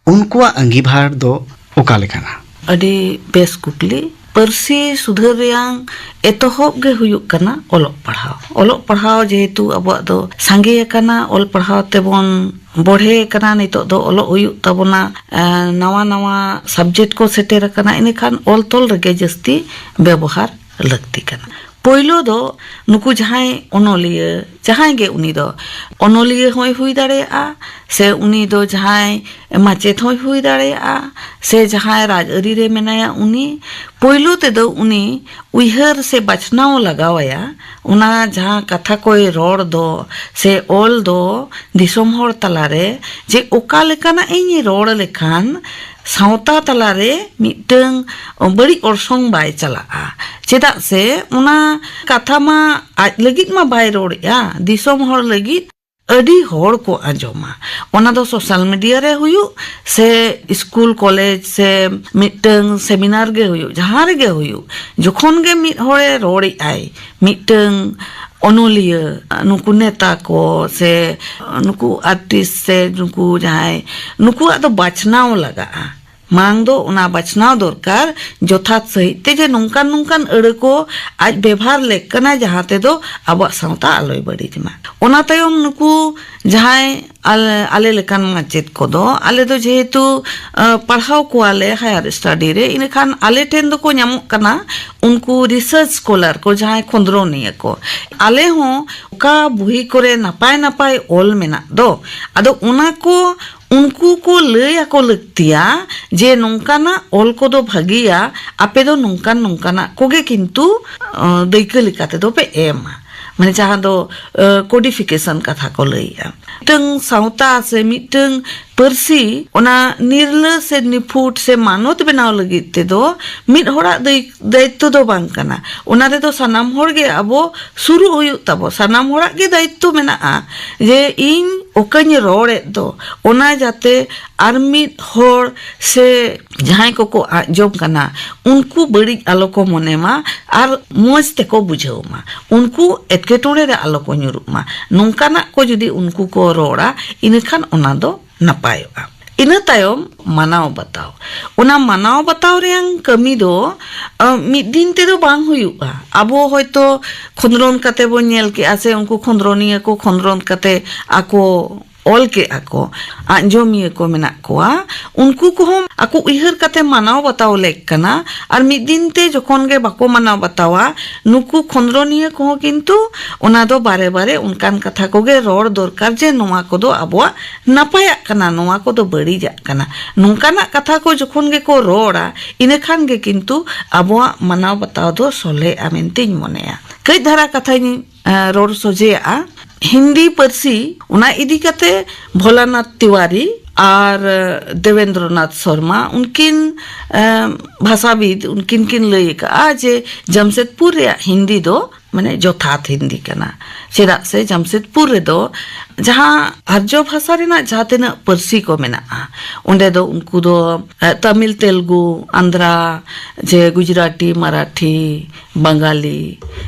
ᱩᱱᱠᱩᱣᱟᱜ ᱟᱸᱜᱤᱵᱷᱟᱨ ᱫᱚ ᱚᱠᱟ ᱞᱮᱠᱟᱱᱟ? ᱟᱹᱰᱤ ᱵᱮᱥ ᱠᱩᱠᱞᱤ᱾ ᱯᱟᱹᱨᱥᱤ ᱥᱩᱫᱷᱟᱹᱨ ᱨᱮᱭᱟᱝ ᱮᱛᱚᱦᱚᱵ ᱜᱮ ᱦᱩᱭᱩᱜ ᱠᱟᱱᱟ ᱚᱞᱚᱜ ᱯᱟᱲᱦᱟᱣ᱾ ᱚᱞᱚᱜ ᱯᱟᱲᱦᱟᱣ ᱡᱮᱦᱮᱛᱩ ᱟᱵᱚᱣᱟᱜ ᱫᱚ ᱥᱟᱸᱜᱮ ᱟᱠᱟᱱᱟ, ᱚᱞ ᱯᱟᱲᱦᱟᱣ ᱛᱮᱵᱚᱱ ᱵᱚᱲᱦᱮ ᱟᱠᱟᱱᱟ, ᱱᱤᱛᱚᱜ ᱫᱚ ᱚᱞᱚᱜ ᱦᱩᱭᱩᱜ ᱛᱟᱵᱚᱱᱟ, ᱮᱸ, ᱱᱟᱣᱟ ᱱᱟᱣᱟ ᱥᱟᱵᱡᱮᱠᱴ ᱠᱚ ᱥᱮᱴᱮᱨ ᱟᱠᱟᱱᱟ, ᱤᱱᱟᱹᱠᱷᱟᱱ ᱚᱞ ᱛᱚᱞ ᱨᱮᱜᱮ ᱡᱟᱹᱥᱛᱤ ᱵᱮᱵᱚᱦᱟᱨ ᱞᱟᱹᱠᱛᱤ ᱠᱟᱱᱟ᱾ ᱯᱳᱭᱞᱳ ᱫᱚ ᱱᱩᱠᱩ ᱡᱟᱦᱟᱸᱭ ᱚᱱᱚᱞᱤᱭᱟᱹ, ᱡᱟᱦᱟᱸᱭ ᱜᱮ ᱩᱱᱤ ᱫᱚ ᱚᱱᱚᱞᱤᱭᱟᱹ ᱦᱚᱸᱭ ᱦᱩᱭ ᱫᱟᱲᱮᱭᱟᱜᱼᱟ, ᱥᱮ ᱩᱱᱤ ᱫᱚ ᱡᱟᱦᱟᱸᱭ ᱢᱟᱪᱮᱫ ᱦᱚᱸᱭ ᱦᱩᱭ ᱫᱟᱲᱮᱭᱟᱜᱼᱟ, ᱥᱮ ᱡᱟᱦᱟᱸᱭ ᱨᱟᱡᱽᱟᱹᱨᱤ ᱨᱮ ᱢᱮᱱᱟᱭᱟ ᱩᱱᱤ, ᱯᱳᱭᱞᱳ ᱛᱮᱫᱚ ᱩᱱᱤ ᱩᱭᱦᱟᱹᱨ ᱥᱮ ᱵᱟᱪᱷᱱᱟᱣ ᱞᱟᱜᱟᱣᱟᱭᱟ, ᱚᱱᱟ ᱡᱟᱦᱟᱸ ᱠᱟᱛᱷᱟ ᱠᱚᱭ ᱨᱚᱲ ᱫᱚ ᱥᱮ ᱚᱞ ᱫᱚ ᱫᱤᱥᱚᱢ ᱦᱚᱲ ᱛᱟᱞᱟᱨᱮ, ᱡᱮ ᱚᱠᱟ ᱞᱮᱠᱟᱱᱟᱜ ᱤᱧ ᱨᱚᱲ ᱞᱮᱠᱷᱟᱱ ᱥᱟᱶᱛᱟ ᱛᱟᱞᱟᱨᱮ ᱢᱤᱫᱴᱟᱝ ᱵᱟᱹᱲᱤᱡ ᱚᱨᱥᱚᱝ ᱵᱟᱭ ᱪᱟᱞᱟᱜᱼᱟ᱾ ᱪᱮᱫᱟᱜ ᱥᱮ ᱚᱱᱟ ᱠᱟᱛᱷᱟ ᱢᱟ ᱟᱡ ᱞᱟᱹᱜᱤᱫ ᱢᱟ ᱵᱟᱭ ᱨᱚᱲᱮᱜᱼᱟ, ᱫᱤᱥᱚᱢ ᱦᱚᱲ ᱞᱟᱹᱜᱤᱫ ᱟᱹᱰᱤ ᱦᱚᱲ ᱠᱚ ᱟᱸᱡᱚᱢᱟ᱾ ᱚᱱᱟ ᱫᱚ ᱥᱳᱥᱟᱞ ᱢᱤᱰᱤᱭᱟ ᱨᱮ ᱦᱩᱭᱩᱜ, ᱥᱮ ᱥᱠᱩᱞ ᱠᱚᱞᱮᱡᱽ ᱥᱮ ᱢᱤᱫᱴᱟᱝ ᱥᱮᱢᱤᱱᱟᱨ ᱜᱮ ᱦᱩᱭᱩᱜ, ᱡᱟᱦᱟᱸ ᱨᱮᱜᱮ ᱦᱩᱭᱩᱜ, ᱡᱚᱠᱷᱚᱱ ᱜᱮ ᱢᱤᱫ ᱦᱚᱲᱮ ᱨᱚᱲᱮᱜ ᱟᱭ, ᱢᱤᱫᱴᱟᱝ ᱚᱱᱚᱞᱤᱭᱟᱹ, ᱱᱩᱠᱩ ᱱᱮᱛᱟ ᱠᱚ ᱥᱮ ᱱᱩᱠᱩ ᱟᱨᱴᱤᱥᱴ ᱥᱮ ᱱᱩᱠᱩ ᱡᱟᱦᱟᱸᱭ, ᱱᱩᱠᱩᱣᱟᱜ ᱫᱚ ᱵᱟᱪᱷᱱᱟᱣ ᱞᱟᱜᱟᱜᱼᱟ᱾ ᱢᱟᱲᱟᱝ ᱫᱚ ᱚᱱᱟ ᱵᱟᱪᱷᱱᱟᱣ ᱫᱚᱨᱠᱟᱨ ᱡᱚᱛᱷᱟᱛ ᱥᱟᱺᱦᱤᱡ ᱛᱮ, ᱡᱮ ᱱᱚᱝᱠᱟᱱ ᱱᱚᱝᱠᱟᱱ ᱟᱹᱲᱟᱹ ᱠᱚ ᱟᱡ ᱵᱮᱵᱷᱟᱨ ᱞᱮᱠ ᱠᱟᱱᱟ, ᱡᱟᱦᱟᱸ ᱛᱮᱫᱚ ᱟᱵᱚᱣᱟᱜ ᱥᱟᱶᱛᱟ ᱟᱞᱚᱭ ᱵᱟᱹᱲᱤᱡ ᱢᱟ᱾ ᱚᱱᱟ ᱛᱟᱭᱚᱢ ᱱᱩᱠᱩ ᱡᱟᱦᱟᱸᱭ ᱟᱞᱮ, ᱟᱞᱮ ᱞᱮᱠᱟᱱ ᱢᱟᱪᱮᱫ ᱠᱚᱫᱚ, ᱟᱞᱮ ᱫᱚ ᱡᱮᱦᱮᱛᱩ, ᱟᱸ, ᱯᱟᱲᱦᱟᱣ ᱠᱚᱣᱟᱞᱮ ᱦᱟᱭᱟᱨ ᱥᱴᱟᱰᱤ ᱨᱮ, ᱤᱱᱟᱹᱠᱷᱟᱱ ᱟᱞᱮ ᱴᱷᱮᱱ ᱫᱚᱠᱚ ᱧᱟᱢᱚᱜ ᱠᱟᱱᱟ ᱩᱱᱠᱩ ᱨᱤᱥᱟᱨᱪ ᱥᱠᱚᱞᱟᱨ ᱠᱚ, ᱡᱟᱦᱟᱸᱭ ᱠᱷᱚᱸᱫᱽᱨᱚᱱᱤᱭᱟᱹ ᱠᱚ᱾ ᱟᱞᱮ ᱦᱚᱸ ᱚᱠᱟ ᱵᱩᱦᱤ ᱠᱚᱨᱮ ᱱᱟᱯᱟᱭ ᱱᱟᱯᱟᱭ ᱚᱞ ᱢᱮᱱᱟᱜ ᱫᱚ, ᱟᱫᱚ ᱚᱱᱟ ᱠᱚ ᱩᱱᱠᱩ ᱠᱚ ᱞᱟᱹᱭ ᱟᱠᱚ ᱞᱟᱹᱠᱛᱤᱭᱟ ᱡᱮ ᱱᱚᱝᱠᱟᱱᱟᱜ ᱚᱞ ᱠᱚᱫᱚ ᱵᱷᱟᱹᱜᱤᱭᱟ, ᱟᱯᱮ ᱫᱚ ᱱᱚᱝᱠᱟᱱ ᱱᱚᱝᱠᱟᱱᱟᱜ ᱠᱚᱜᱮ ᱠᱤᱱᱛᱩ, ᱟᱸ, ᱫᱟᱹᱭᱠᱟᱹ ᱞᱮᱠᱟ ᱛᱮᱫᱚ ᱯᱮ ᱮᱢᱟ᱾ ᱢᱟᱱᱮ ᱡᱟᱦᱟᱸ ᱫᱚ, ᱟᱸ, ᱠᱳᱰᱤᱯᱷᱤᱠᱮᱥᱚᱱ ᱠᱟᱛᱷᱟ ᱠᱚ ᱞᱟᱹᱭᱮᱜᱼᱟ᱾ ᱢᱤᱫᱴᱟᱝ ᱥᱟᱶᱛᱟ ᱥᱮ ᱢᱤᱫᱴᱟᱝ ᱯᱟᱹᱨᱥᱤ ᱚᱱᱟ ᱱᱤᱨᱞᱟᱹ ᱥᱮ ᱱᱤᱯᱷᱩᱴ ᱥᱮ ᱢᱟᱱᱚᱛ ᱵᱮᱱᱟᱣ ᱞᱟᱹᱜᱤᱫ ᱛᱮᱫᱚ ᱢᱤᱫ ᱦᱚᱲᱟᱜ ᱫᱟᱹᱭ-, ᱫᱟᱭᱤᱛᱛᱚ ᱫᱚ ᱵᱟᱝ ᱠᱟᱱᱟ᱾ ᱚᱱᱟ ᱨᱮᱫᱚ ᱥᱟᱱᱟᱢ ᱦᱚᱲ ᱜᱮ ᱟᱵᱚ ᱥᱩᱨᱩᱜ ᱦᱩᱭᱩᱜ ᱛᱟᱵᱚ, ᱥᱟᱱᱟᱢ ᱦᱚᱲᱟᱜ ᱜᱮ ᱫᱟᱭᱤᱛᱛᱚ ᱢᱮᱱᱟᱜᱼᱟ ᱡᱮ ᱤᱧ ᱚᱠᱟᱧ ᱨᱚᱲᱮᱫ ᱫᱚ, ᱚᱱᱟ ᱡᱟᱛᱮ ᱟᱨ ᱢᱤᱫ ᱦᱚᱲ ᱥᱮ ᱡᱟᱦᱟᱸᱭ ᱠᱚᱠᱚ ᱟᱸᱡᱚᱢ ᱠᱟᱱᱟ, ᱩᱱᱠᱩ ᱵᱟᱹᱲᱤᱡ ᱟᱞᱚ ᱠᱚ ᱢᱚᱱᱮ ᱢᱟ ᱟᱨ ᱢᱚᱡᱽ ᱛᱮᱠᱚ ᱵᱩᱡᱷᱟᱹᱣ ᱢᱟ, ᱩᱱᱠᱩ ᱮᱴᱠᱮᱴᱚᱬᱮ ᱨᱮ ᱟᱞᱚ ᱠᱚ ᱧᱩᱨᱩᱜ ᱢᱟ᱾ ᱱᱚᱝᱠᱟᱱᱟᱜ ᱠᱚ ᱡᱩᱫᱤ ᱩᱱᱠᱩ ᱠᱚ ᱨᱚᱲᱟ, ᱤᱱᱟᱹᱠᱷᱟᱱ ᱚᱱᱟ ᱫᱚ ᱱᱟᱯᱟᱭᱚᱜᱼᱟ᱾ ᱤᱱᱟᱹ ᱛᱟᱭᱚᱢ ᱢᱟᱱᱟᱣ ᱵᱟᱛᱟᱣ᱾ ᱚᱱᱟ ᱢᱟᱱᱟᱣ ᱵᱟᱛᱟᱣ ᱨᱮᱭᱟᱝ ᱠᱟᱹᱢᱤ ᱫᱚ, ᱟᱸ, ᱢᱤᱫ ᱫᱤᱱ ᱛᱮᱫᱚ ᱵᱟᱝ ᱦᱩᱭᱩᱜᱼᱟ᱾ ᱟᱵᱚ ᱦᱚᱭᱛᱚ ᱠᱷᱚᱸᱫᱽᱨᱚᱱ ᱠᱟᱛᱮ ᱵᱚᱱ ᱧᱮᱞ ᱠᱮᱜᱼᱟ, ᱥᱮ ᱩᱱᱠᱩ ᱠᱷᱚᱸᱫᱽᱨᱚᱱᱤᱭᱟᱹ ᱠᱚ ᱠᱷᱚᱸᱫᱽᱨᱚᱱ ᱠᱟᱛᱮ ᱟᱠᱚ ᱚᱞ ᱠᱮᱜᱼᱟ ᱠᱚ, ᱟᱸᱡᱚᱢᱤᱭᱟᱹ ᱠᱚ ᱢᱮᱱᱟᱜ ᱠᱚᱣᱟ, ᱩᱱᱠᱩ ᱠᱚᱦᱚᱸ ᱟᱠᱚ ᱩᱭᱦᱟᱹᱨ ᱠᱟᱛᱮ ᱢᱟᱱᱟᱣ ᱵᱟᱛᱟᱣ ᱞᱮᱠ ᱠᱟᱱᱟ᱾ ᱟᱨ ᱢᱤᱫ ᱫᱤᱱ ᱛᱮ ᱡᱚᱠᱷᱚᱱ ᱜᱮ ᱵᱟᱠᱚ ᱢᱟᱱᱟᱣ ᱵᱟᱛᱟᱣᱟ, ᱱᱩᱠᱩ ᱠᱷᱚᱸᱫᱽᱨᱚᱱᱤᱭᱟᱹ ᱠᱚᱦᱚᱸ ᱠᱤᱱᱛᱩ ᱚᱱᱟ ᱫᱚ ᱵᱟᱨᱮ ᱵᱟᱨᱮ ᱚᱱᱠᱟᱱ ᱠᱟᱛᱷᱟ ᱠᱚᱜᱮ ᱨᱚᱲ ᱫᱚᱨᱠᱟᱨ ᱡᱮ ᱱᱚᱣᱟ ᱠᱚᱫᱚ ᱟᱵᱚᱣᱟᱜ ᱱᱟᱯᱟᱭᱟᱜ ᱠᱟᱱᱟ, ᱱᱚᱣᱟ ᱠᱚᱫᱚ ᱵᱟᱹᱲᱤᱡᱟᱜ ᱠᱟᱱᱟ᱾ ᱱᱚᱝᱠᱟᱱᱟᱜ ᱠᱟᱛᱷᱟ ᱠᱚ ᱡᱚᱠᱷᱚᱱ ᱜᱮᱠᱚ ᱨᱚᱲᱟ, ᱤᱱᱟᱹᱠᱷᱟᱱ ᱜᱮ ᱠᱤᱱᱛᱩ ᱟᱵᱚᱣᱟᱜ ᱢᱟᱱᱟᱣ ᱵᱟᱛᱟᱣ ᱫᱚ ᱥᱚᱞᱦᱮᱜᱼᱟ ᱢᱮᱱᱛᱮᱧ ᱢᱚᱱᱮᱭᱟ᱾ ᱠᱟᱹᱡ ᱫᱷᱟᱨᱟ ᱠᱟᱛᱷᱟᱧ, ᱮ, ᱨᱚᱲ ᱥᱚᱡᱷᱮᱭᱟᱜᱼᱟ᱾ ᱦᱤᱱᱫᱤ ᱯᱟᱹᱨᱥᱤ, ᱚᱱᱟ ᱤᱫᱤ ᱠᱟᱛᱮ ᱵᱷᱳᱞᱟᱱᱟᱛᱷ ᱛᱤᱣᱟᱨᱤ ᱟᱨ, ᱮ, ᱫᱮᱵᱮᱱᱫᱨᱚᱱᱟᱛᱷ ᱥᱚᱨᱢᱟ, ᱩᱱᱠᱤᱱ, ᱮ, ᱵᱷᱟᱥᱟᱵᱤᱫ, ᱩᱱᱠᱤᱱ ᱠᱤᱱ ᱞᱟᱹᱭ ᱟᱠᱟᱫᱼᱟ ᱡᱮ ᱡᱟᱢᱥᱮᱫᱽᱯᱩᱨ ᱨᱮᱭᱟᱜ ᱦᱤᱱᱫᱤ ᱫᱚ ᱢᱟᱱᱮ ᱡᱚᱛᱷᱟᱛ ᱦᱤᱱᱫᱤ ᱠᱟᱱᱟ᱾ ᱪᱮᱫᱟᱜ ᱥᱮ ᱡᱟᱢᱥᱮᱫᱽᱯᱩᱨ ᱨᱮᱫᱚ ᱡᱟᱦᱟᱸ ᱟᱨᱡᱚ ᱵᱷᱟᱥᱟ ᱨᱮᱱᱟᱜ ᱡᱟᱦᱟᱸ ᱛᱤᱱᱟᱹᱜ ᱯᱟᱹᱨᱥᱤ ᱠᱚ ᱢᱮᱱᱟᱜᱼᱟ, ᱚᱸᱰᱮ ᱫᱚ ᱩᱱᱠᱩ ᱫᱚ, ᱮ, ᱛᱟᱢᱤᱞ, ᱛᱮᱞᱜᱩ, ᱟᱱᱫᱷᱨᱟ, ᱡᱮ ᱜᱩᱡᱽᱨᱟᱴᱤ, ᱢᱟᱨᱟᱴᱷᱤ, ᱵᱟᱝᱜᱟᱞᱤ,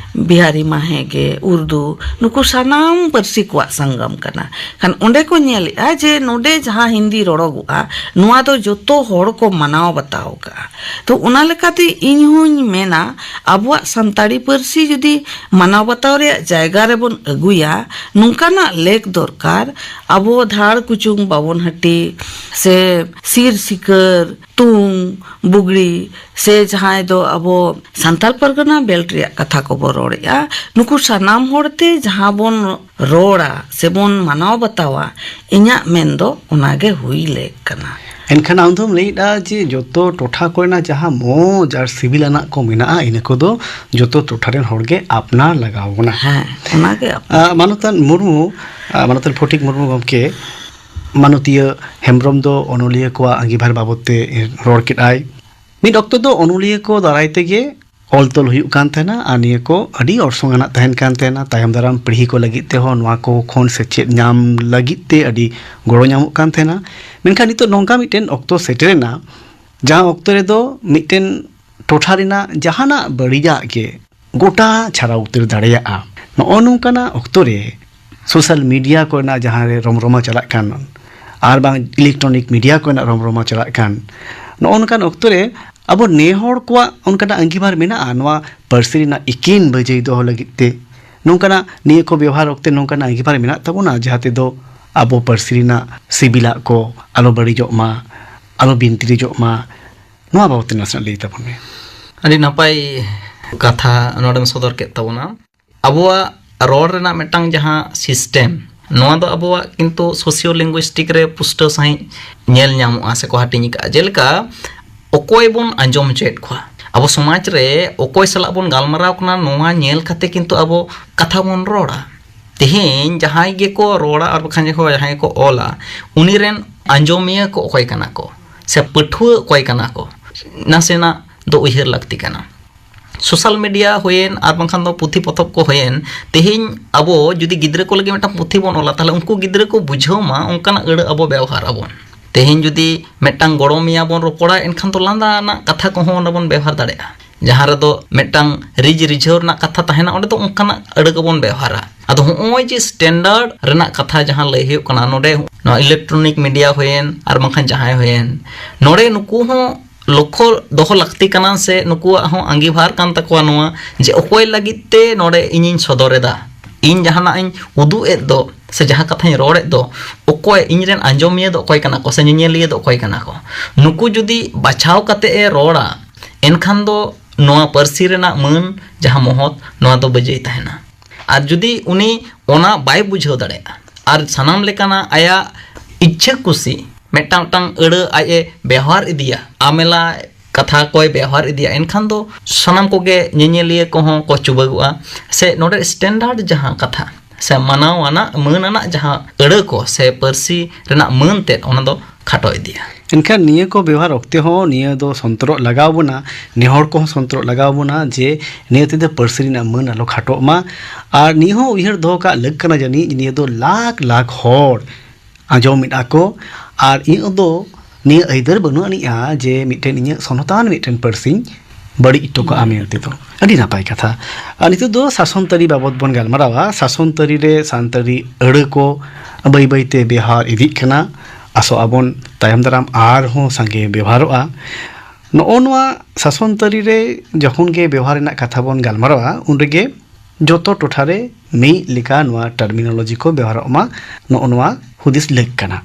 ᱵᱤᱦᱟᱨᱤ ᱢᱟ ᱦᱮᱸᱜᱮ, ᱩᱨᱫᱩ, ᱱᱩᱠᱩ ᱥᱟᱱᱟᱢ ᱯᱟᱹᱨᱥᱤ ᱠᱚᱣᱟᱜ ᱥᱚᱝᱜᱚᱢ ᱠᱟᱱᱟ᱾ ᱠᱷᱟᱱ ᱚᱸᱰᱮ ᱠᱚ ᱧᱮᱞᱮᱜᱼᱟ ᱡᱮ ᱱᱚᱰᱮ ᱡᱟᱦᱟᱸ ᱦᱤᱱᱫᱤ ᱨᱚᱲᱚᱜᱚᱜᱼᱟ, ᱱᱚᱣᱟ ᱫᱚ ᱡᱚᱛᱚ ᱦᱚᱲ ᱠᱚ ᱢᱟᱱᱟᱣ ᱵᱟᱛᱟᱣ ᱠᱟᱜᱼᱟ᱾ ᱛᱚ ᱚᱱᱟ ᱞᱮᱠᱟᱛᱮ ᱤᱧ ᱦᱚᱧ ᱢᱮᱱᱟ, ᱟᱵᱚᱣᱟᱜ ᱥᱟᱱᱛᱟᱲᱤ ᱯᱟᱹᱨᱥᱤ ᱡᱩᱫᱤ ᱢᱟᱱᱟᱣ ᱵᱟᱛᱟᱣ ᱨᱮᱭᱟᱜ ᱡᱟᱭᱜᱟ ᱨᱮᱵᱚᱱ ᱟᱹᱜᱩᱭᱟ, ᱱᱚᱝᱠᱟᱱᱟᱜ ᱞᱮᱠ ᱫᱚᱨᱠᱟᱨ᱾ ᱟᱵᱚ ᱫᱷᱟᱲ ᱠᱩᱪᱩᱝ ᱵᱟᱵᱚᱱ ᱦᱟᱹᱴᱤ ᱥᱮ ᱥᱤᱨ ᱥᱤᱠᱟᱹᱨ, ᱛᱩᱝ, ᱵᱩᱜᱲᱤ, ᱥᱮ ᱡᱟᱦᱟᱸᱭ ᱫᱚ ᱟᱵᱚ ᱥᱟᱱᱛᱟᱲ ᱯᱟᱨᱜᱟᱱᱟ ᱵᱮᱞᱴ ᱨᱮᱭᱟᱜ ᱠᱟᱛᱷᱟ ᱠᱚᱵᱚ ᱨᱚᱲᱮᱜᱼᱟ, ᱱᱩᱠᱩ ᱥᱟᱱᱟᱢ ᱦᱚᱲ ᱛᱮ ᱡᱟᱦᱟᱸ ᱵᱚᱱ ᱨᱚᱲᱟ ᱥᱮᱵᱚᱱ ᱢᱟᱱᱟᱣ ᱵᱟᱛᱟᱣᱟ, ᱤᱧᱟᱹᱜ ᱢᱮᱱ ᱫᱚ ᱚᱱᱟᱜᱮ ᱦᱩᱭ ᱞᱮᱠ ᱠᱟᱱᱟ᱾ ᱮᱱᱠᱷᱟᱱ ᱟᱢ ᱫᱚᱢ ᱞᱟᱹᱭᱮᱫᱼᱟ ᱡᱮ ᱡᱚᱛᱚ ᱴᱚᱴᱷᱟ ᱠᱚᱨᱮᱱᱟᱜ ᱡᱟᱦᱟᱸ ᱢᱚᱡᱽ ᱟᱨ ᱥᱤᱵᱤᱞ ᱟᱱᱟᱜ ᱠᱚ ᱢᱮᱱᱟᱜᱼᱟ, ᱤᱱᱟᱹ ᱠᱚᱫᱚ ᱡᱚᱛᱚ ᱴᱚᱴᱷᱟ ᱨᱮᱱ ᱦᱚᱲ ᱜᱮ ᱟᱯᱱᱟᱨ ᱞᱟᱜᱟᱣ ᱵᱚᱱᱟ᱾ ᱦᱮᱸ, ᱚᱱᱟᱜᱮ ᱟᱯᱱᱟᱨ᱾ ᱟᱨ ᱢᱟᱱᱚᱛᱟᱱ ᱢᱩᱨᱢᱩ, ᱟᱨ ᱢᱟᱱᱚᱛᱟᱱ ᱯᱷᱚᱴᱤᱠ ᱢᱩᱨᱢᱩ ᱜᱚᱢᱠᱮ, ᱢᱟᱱᱚᱛᱤᱭᱟᱹ ᱦᱮᱢᱵᱨᱚᱢ ᱫᱚ ᱚᱱᱚᱞᱤᱭᱟᱹ ᱠᱚᱣᱟᱜ ᱟᱸᱜᱤᱵᱷᱟᱨ ᱵᱟᱵᱚᱫ ᱛᱮ ᱨᱚᱲ ᱠᱮᱫᱼᱟᱭ᱾ ᱢᱤᱫ ᱚᱠᱛᱚ ᱫᱚ ᱚᱱᱚᱞᱤᱭᱟᱹ ᱠᱚ ᱫᱟᱨᱟᱭ ᱛᱮᱜᱮ ᱚᱞ ᱛᱚᱞ ᱦᱩᱭᱩᱜ ᱠᱟᱱ ᱛᱟᱦᱮᱱᱟ, ᱟᱨ ᱱᱤᱭᱟᱹ ᱠᱚ ᱟᱹᱰᱤ ᱚᱨᱥᱚᱝ ᱟᱱᱟᱜ ᱛᱟᱦᱮᱱ ᱠᱟᱱ ᱛᱟᱦᱮᱱᱟ᱾ ᱛᱟᱭᱚᱢ ᱫᱟᱨᱟᱢ ᱯᱤᱲᱦᱤ ᱠᱚ ᱞᱟᱹᱜᱤᱫ ᱛᱮᱦᱚᱸ ᱱᱚᱣᱟ ᱠᱚ ᱠᱷᱚᱱ ᱥᱮᱪᱮᱫ ᱧᱟᱢ ᱞᱟᱹᱜᱤᱫ ᱛᱮ ᱟᱹᱰᱤ ᱜᱚᱲᱚ ᱧᱟᱢᱚᱜ ᱠᱟᱱ ᱛᱟᱦᱮᱱᱟ᱾ ᱢᱮᱱᱠᱷᱟᱱ ᱱᱤᱛᱚᱜ ᱱᱚᱝᱠᱟ ᱢᱤᱫᱴᱮᱱ ᱚᱠᱛᱚ ᱥᱮᱴᱮᱨᱮᱱᱟ, ᱡᱟᱦᱟᱸ ᱚᱠᱛᱚ ᱨᱮᱫᱚ ᱢᱤᱫᱴᱮᱱ ᱴᱚᱴᱷᱟ ᱨᱮᱱᱟᱜ ᱡᱟᱦᱟᱱᱟᱜ ᱵᱟᱹᱲᱤᱡᱟᱜ ᱜᱮ ᱜᱚᱴᱟ ᱪᱷᱟᱨᱟᱣ ᱩᱛᱟᱹᱨ ᱫᱟᱲᱮᱭᱟᱜᱼᱟ᱾ ᱱᱚᱜᱼᱚ ᱱᱚᱝᱠᱟᱱᱟᱜ ᱚᱠᱛᱚ ᱨᱮ ᱥᱳᱥᱟᱞ ᱢᱤᱰᱤᱭᱟ ᱠᱚᱨᱮᱱᱟᱜ ᱡᱟᱦᱟᱸ ᱨᱮ ᱨᱚᱢᱨᱚᱢᱟ ᱪᱟᱞᱟᱜ ᱠᱟᱱ, ᱟᱨ ᱵᱟᱝ ᱤᱞᱮᱠᱴᱨᱚᱱᱤᱠ ᱢᱤᱰᱤᱭᱟ ᱠᱚᱨᱮᱱᱟᱜ ᱨᱚᱢᱨᱚᱢᱟ ᱪᱟᱞᱟᱜ ᱠᱟᱱ, ᱱᱚᱜᱼᱚ ᱱᱚᱝᱠᱟᱱ ᱚᱠᱛᱚ ᱨᱮ ᱟᱵᱚ ᱱᱮ ᱦᱚᱲ ᱠᱚᱣᱟᱜ ᱚᱱᱠᱟᱱᱟᱜ ᱟᱸᱜᱤᱵᱷᱟᱨ ᱢᱮᱱᱟᱜᱼᱟ ᱱᱚᱣᱟ ᱯᱟᱹᱨᱥᱤ ᱨᱮᱱᱟᱜ ᱮᱠᱮᱱ ᱵᱟᱹᱡᱟᱹᱭ ᱫᱚᱦᱚ ᱞᱟᱹᱜᱤᱫ ᱛᱮ? ᱱᱚᱝᱠᱟᱱᱟᱜ ᱱᱤᱭᱟᱹ ᱠᱚ ᱵᱮᱣᱦᱟᱨ ᱚᱠᱛᱮ ᱱᱚᱝᱠᱟᱱᱟᱜ ᱟᱸᱜᱤᱵᱷᱟᱨ ᱢᱮᱱᱟᱜ ᱛᱟᱵᱚᱱᱟ ᱡᱟᱦᱟᱸ ᱛᱮᱫᱚ ᱟᱵᱚ ᱯᱟᱹᱨᱥᱤ ᱨᱮᱱᱟᱜ ᱥᱤᱵᱤᱞᱟᱜ ᱠᱚ ᱟᱞᱚ ᱵᱟᱹᱲᱤᱡᱚᱜ ᱢᱟ, ᱟᱞᱚ ᱵᱤᱱᱛᱤᱨᱤᱡᱚᱜ ᱢᱟ? ᱱᱚᱣᱟ ᱵᱟᱵᱚᱫ ᱛᱮ ᱱᱟᱥᱮᱱᱟᱜ ᱞᱟᱹᱭ ᱛᱟᱵᱚᱱ ᱢᱮ᱾ ᱟᱹᱰᱤ ᱱᱟᱯᱟᱭ ᱠᱟᱛᱷᱟ ᱱᱚᱰᱮᱢ ᱥᱚᱫᱚᱨ ᱠᱮᱫ ᱛᱟᱵᱚᱱᱟ᱾ ᱟᱵᱚᱣᱟᱜ ᱨᱚᱲ ᱨᱮᱱᱟᱜ ᱢᱤᱫᱴᱟᱝ ᱡᱟᱦᱟᱸ ᱥᱤᱥᱴᱮᱢ, ᱱᱚᱣᱟ ᱫᱚ ᱟᱵᱚᱣᱟᱜ ᱠᱤᱱᱛᱩ ᱥᱳᱥᱤᱭᱳ ᱞᱤᱝᱜᱩᱭᱤᱥᱴᱤᱠ ᱨᱮ ᱯᱩᱥᱴᱟᱹᱣ ᱥᱟᱺᱦᱤᱡ ᱧᱮᱞ ᱧᱟᱢᱚᱜᱼᱟ ᱥᱮᱠᱚ ᱦᱟᱹᱴᱤᱧ ᱟᱠᱟᱫᱼᱟ᱾ ᱡᱮᱞᱮᱠᱟ, ᱚᱠᱚᱭ ᱵᱚᱱ ᱟᱸᱡᱚᱢ ᱦᱚᱪᱚᱭᱮᱫ ᱠᱚᱣᱟ, ᱟᱵᱚ ᱥᱚᱢᱟᱡᱽ ᱨᱮ ᱚᱠᱚᱭ ᱥᱟᱞᱟᱜ ᱵᱚᱱ ᱜᱟᱞᱢᱟᱨᱟᱣ ᱠᱟᱱᱟ, ᱱᱚᱣᱟ ᱧᱮᱞ ᱠᱟᱛᱮ ᱠᱤᱱᱛᱩ ᱟᱵᱚ ᱠᱟᱛᱷᱟ ᱵᱚᱱ ᱨᱚᱲᱟ᱾ ᱛᱮᱦᱮᱧ ᱡᱟᱦᱟᱸᱭ ᱜᱮᱠᱚ ᱨᱚᱲᱟ ᱟᱨ ᱵᱟᱠᱷᱟᱱ ᱡᱟᱦᱟᱸᱭ ᱠᱚ, ᱡᱟᱦᱟᱸᱭ ᱠᱚ ᱚᱞᱟ, ᱩᱱᱤ ᱨᱮᱱ ᱟᱸᱡᱚᱢᱤᱭᱟᱹ ᱠᱚ ᱚᱠᱚᱭ ᱠᱟᱱᱟ ᱠᱚ ᱥᱮ ᱯᱟᱹᱴᱷᱩᱣᱟᱹ ᱚᱠᱚᱭ ᱠᱟᱱᱟ ᱠᱚ, ᱱᱟᱥᱮᱱᱟᱜ ᱫᱚ ᱩᱭᱦᱟᱹᱨ ᱞᱟᱹᱠᱛᱤ ᱠᱟᱱᱟ᱾ ᱥᱳᱥᱟᱞ ᱢᱤᱰᱤᱭᱟ ᱦᱩᱭᱮᱱ ᱟᱨ ᱵᱟᱝᱠᱷᱟᱱ ᱫᱚ ᱯᱩᱛᱷᱤ ᱯᱚᱛᱚᱵ ᱠᱚ ᱦᱩᱭᱮᱱ, ᱛᱮᱦᱮᱧ ᱟᱵᱚ ᱡᱩᱫᱤ ᱜᱤᱫᱽᱨᱟᱹ ᱠᱚ ᱞᱟᱹᱜᱤᱫ ᱢᱤᱫᱴᱟᱝ ᱯᱩᱛᱷᱤ ᱵᱚᱱ ᱚᱞᱟ, ᱛᱟᱦᱚᱞᱮ ᱩᱱᱠᱩ ᱜᱤᱫᱽᱨᱟᱹ ᱠᱚ ᱵᱩᱡᱷᱟᱹᱣ ᱢᱟ ᱚᱱᱠᱟᱱᱟᱜ ᱟᱹᱲᱟᱹ ᱟᱵᱚ ᱵᱮᱣᱦᱟᱨ ᱟᱵᱚᱱ᱾ ᱛᱮᱦᱮᱧ ᱡᱩᱫᱤ ᱢᱤᱫᱴᱟᱝ ᱜᱚᱲᱚᱢᱮᱭᱟ ᱵᱚᱱ ᱨᱚᱯᱚᱲᱟ, ᱮᱱᱠᱷᱟᱱ ᱫᱚ ᱞᱟᱸᱫᱟ ᱟᱱᱟᱜ ᱠᱟᱛᱷᱟ ᱠᱚᱦᱚᱸ ᱚᱸᱰᱮ ᱵᱚᱱ ᱵᱮᱣᱦᱟᱨ ᱫᱟᱲᱮᱭᱟᱜᱼᱟ᱾ ᱡᱟᱦᱟᱸ ᱨᱮᱫᱚ ᱢᱤᱫᱴᱟᱝ ᱨᱤᱡ ᱨᱤᱡᱷᱟᱹᱣ ᱨᱮᱱᱟᱜ ᱠᱟᱛᱷᱟ ᱛᱟᱦᱮᱱᱟ, ᱚᱸᱰᱮ ᱫᱚ ᱚᱱᱠᱟᱱᱟᱜ ᱟᱹᱲᱟᱹ ᱜᱮᱵᱚᱱ ᱵᱮᱣᱦᱟᱨᱟ᱾ ᱟᱫᱚ ᱦᱚᱸᱜᱼᱚᱭ ᱡᱮ ᱥᱴᱮᱱᱰᱟᱨᱰ ᱨᱮᱱᱟᱜ ᱠᱟᱛᱷᱟ ᱡᱟᱦᱟᱸ ᱞᱟᱹᱭ ᱦᱩᱭᱩᱜ ᱠᱟᱱᱟ, ᱱᱚᱰᱮ ᱱᱚᱣᱟ ᱤᱞᱮᱠᱴᱨᱚᱱᱤᱠ ᱢᱤᱰᱤᱭᱟ ᱦᱩᱭᱮᱱ ᱟᱨ ᱵᱟᱝᱠᱷᱟᱱ ᱡᱟᱦᱟᱸᱭ ᱦᱩᱭᱮᱱ, ᱱᱚᱰᱮ ᱱᱩᱠᱩ ᱦᱚᱸ ᱞᱚᱠᱠᱷᱚ ᱫᱚᱦᱚ ᱞᱟᱹᱠᱛᱤ ᱠᱟᱱᱟ, ᱥᱮ ᱱᱩᱠᱩᱣᱟᱜ ᱦᱚᱸ ᱟᱸᱜᱤᱵᱷᱟᱨ ᱠᱟᱱ ᱛᱟᱠᱚᱣᱟ ᱱᱚᱣᱟ, ᱡᱮ ᱚᱠᱚᱭ ᱞᱟᱹᱜᱤᱫ ᱛᱮ ᱱᱚᱰᱮ ᱤᱧᱤᱧ ᱥᱚᱫᱚᱨ ᱮᱫᱟ, ᱤᱧ ᱡᱟᱦᱟᱱᱟᱜ ᱤᱧ ᱩᱫᱩᱜ ᱮᱫ ᱫᱚ ᱥᱮ ᱡᱟᱦᱟᱸ ᱠᱟᱛᱷᱟᱧ ᱨᱚᱲᱮᱫ ᱫᱚ, ᱚᱠᱚᱭ ᱤᱧ ᱨᱮᱱ ᱟᱸᱡᱚᱢᱤᱭᱟᱹ ᱫᱚ ᱚᱠᱚᱭ ᱠᱟᱱᱟ ᱠᱚ ᱥᱮ ᱧᱮᱧᱮᱞᱤᱭᱟᱹ ᱫᱚ ᱚᱠᱚᱭ ᱠᱟᱱᱟ ᱠᱚ, ᱱᱩᱠᱩ ᱡᱩᱫᱤ ᱵᱟᱪᱷᱟᱣ ᱠᱟᱛᱮ ᱮ ᱨᱚᱲᱟ, ᱮᱱᱠᱷᱟᱱ ᱫᱚ ᱱᱚᱣᱟ ᱯᱟᱹᱨᱥᱤ ᱨᱮᱱᱟᱜ ᱢᱟᱹᱱ, ᱡᱟᱦᱟᱸ ᱢᱚᱦᱚᱛ, ᱱᱚᱣᱟ ᱫᱚ ᱵᱟᱹᱡᱟᱹᱭ ᱛᱟᱦᱮᱱᱟ᱾ ᱟᱨ ᱡᱩᱫᱤ ᱩᱱᱤ ᱚᱱᱟ ᱵᱟᱭ ᱵᱩᱡᱷᱟᱹᱣ ᱫᱟᱲᱮᱭᱟᱜᱼᱟ ᱟᱨ ᱥᱟᱱᱟᱢ ᱞᱮᱠᱟᱱᱟᱜ ᱟᱭᱟᱜ ᱤᱪᱪᱷᱟᱹ ᱠᱩᱥᱤ ᱢᱤᱫᱴᱟᱝ ᱢᱤᱫᱴᱟᱝ ᱟᱹᱲᱟᱹ ᱟᱡ ᱮ ᱵᱮᱣᱦᱟᱨ ᱤᱫᱤᱭᱟ, ᱟᱢᱮᱞᱟ ᱠᱟᱛᱷᱟ ᱠᱚᱭ ᱵᱮᱣᱦᱟᱨ ᱤᱫᱤᱭᱟ, ᱮᱱᱠᱷᱟᱱ ᱫᱚ ᱥᱟᱱᱟᱢ ᱠᱚᱜᱮ ᱧᱮᱧᱮᱞᱤᱭᱟᱹ ᱠᱚᱦᱚᱸ ᱠᱚ ᱪᱩᱵᱟᱹᱜᱚᱜᱼᱟ᱾ ᱥᱮ ᱱᱚᱰᱮ ᱥᱴᱮᱱᱰᱟᱨᱰ ᱡᱟᱦᱟᱸ ᱠᱟᱛᱷᱟ ᱥᱮ ᱢᱟᱱᱟᱣ ᱟᱱᱟᱜ, ᱢᱟᱹᱱ ᱟᱱᱟᱜ ᱡᱟᱦᱟᱸ ᱟᱹᱲᱟᱹ ᱠᱚ ᱥᱮ ᱯᱟᱹᱨᱥᱤ ᱨᱮᱱᱟᱜ ᱢᱟᱹᱱ ᱛᱮᱫ, ᱚᱱᱟ ᱫᱚ ᱠᱷᱟᱴᱚ ᱤᱫᱤᱜᱼᱟ᱾ ᱮᱱᱠᱷᱟᱱ ᱱᱤᱭᱟᱹ ᱠᱚ ᱵᱮᱣᱦᱟᱨ ᱚᱠᱛᱮ ᱦᱚᱸ ᱱᱤᱭᱟᱹ ᱫᱚ ᱥᱚᱱᱛᱚᱨᱚᱜ ᱞᱟᱜᱟᱣ ᱵᱚᱱᱟ, ᱱᱮ ᱦᱚᱲ ᱠᱚᱦᱚᱸ ᱥᱚᱱᱛᱚᱨᱚᱜ ᱞᱟᱜᱟᱣ ᱵᱚᱱᱟ ᱡᱮ ᱱᱤᱭᱟᱹ ᱛᱮᱫᱚ ᱯᱟᱹᱨᱥᱤ ᱨᱮᱱᱟᱜ ᱢᱟᱹᱱ ᱟᱞᱚ ᱠᱷᱟᱴᱚᱜ ᱢᱟ᱾ ᱟᱨ ᱱᱤᱭᱟᱹ ᱦᱚᱸ ᱩᱭᱦᱟᱹᱨ ᱫᱚᱦᱚ ᱠᱟᱜ ᱞᱟᱹᱠ ᱠᱟᱱᱟ, ᱡᱟᱹᱱᱤᱡ ᱱᱤᱭᱟᱹ ᱫᱚ ᱞᱟᱠᱷ ᱞᱟᱠᱷ ᱦᱚᱲ ᱟᱸᱡᱚᱢᱮᱫᱼᱟ ᱠᱚ᱾ ᱟᱨ ᱤᱧᱟᱹᱜ ᱫᱚ ᱱᱤᱭᱟᱹ ᱟᱹᱭᱫᱟᱹᱨ ᱵᱟᱹᱱᱩᱜ ᱟᱹᱱᱤᱡᱼᱟ ᱡᱮ ᱢᱤᱫᱴᱮᱱ ᱤᱧᱟᱹᱜ ᱥᱚᱱᱚᱛᱟᱱ ᱢᱤᱫᱴᱮᱱ ᱯᱟᱹᱨᱥᱤᱧ ᱵᱟᱹᱲᱤᱡ ᱦᱚᱴᱚ ᱠᱟᱜᱼᱟ ᱢᱮᱱᱛᱮ ᱫᱚ᱾ ᱟᱹᱰᱤ ᱱᱟᱯᱟᱭ ᱠᱟᱛᱷᱟ᱾ ᱟᱨ ᱱᱤᱛᱚᱜ ᱫᱚ ᱥᱟᱥᱚᱱ ᱛᱟᱹᱨᱤ ᱵᱟᱵᱚᱛ ᱵᱚᱱ ᱜᱟᱞᱢᱟᱨᱟᱣᱟ᱾ ᱥᱟᱥᱚᱱ ᱛᱟᱹᱨᱤ ᱨᱮ ᱥᱟᱱᱛᱟᱲᱤ ᱟᱹᱲᱟᱹ ᱠᱚ ᱵᱟᱹᱭ ᱵᱟᱹᱭ ᱛᱮ ᱵᱮᱣᱦᱟᱨ ᱤᱫᱤᱜ ᱠᱟᱱᱟ᱾ ᱟᱥᱚᱜ ᱟᱵᱚᱱ ᱛᱟᱭᱚᱢ ᱫᱟᱨᱟᱢ ᱟᱨᱦᱚᱸ ᱥᱟᱸᱜᱮ ᱵᱮᱣᱦᱟᱨᱚᱜᱼᱟ᱾ ᱱᱚᱜᱼᱚ ᱱᱚᱣᱟ ᱥᱟᱥᱚᱱ ᱛᱟᱹᱨᱤ ᱨᱮ ᱡᱚᱠᱷᱚᱱ ᱜᱮ ᱵᱮᱣᱦᱟᱨ ᱨᱮᱱᱟᱜ ᱠᱟᱛᱷᱟ ᱵᱚᱱ ᱜᱟᱞᱢᱟᱨᱟᱣᱟ, ᱩᱱ ᱨᱮᱜᱮ ᱡᱚᱛᱚ ᱴᱚᱴᱷᱟ ᱨᱮ ᱢᱤᱫ ᱞᱮᱠᱟ ᱱᱚᱣᱟ ᱴᱟᱨᱢᱤᱱᱳᱞᱚᱡᱤ ᱠᱚ ᱵᱮᱣᱦᱟᱨᱚᱜ ᱢᱟ, ᱱᱚᱜᱼᱚ ᱱᱚᱣᱟ ᱦᱩᱫᱤᱥ ᱞᱟᱹᱠ ᱠᱟᱱᱟ᱾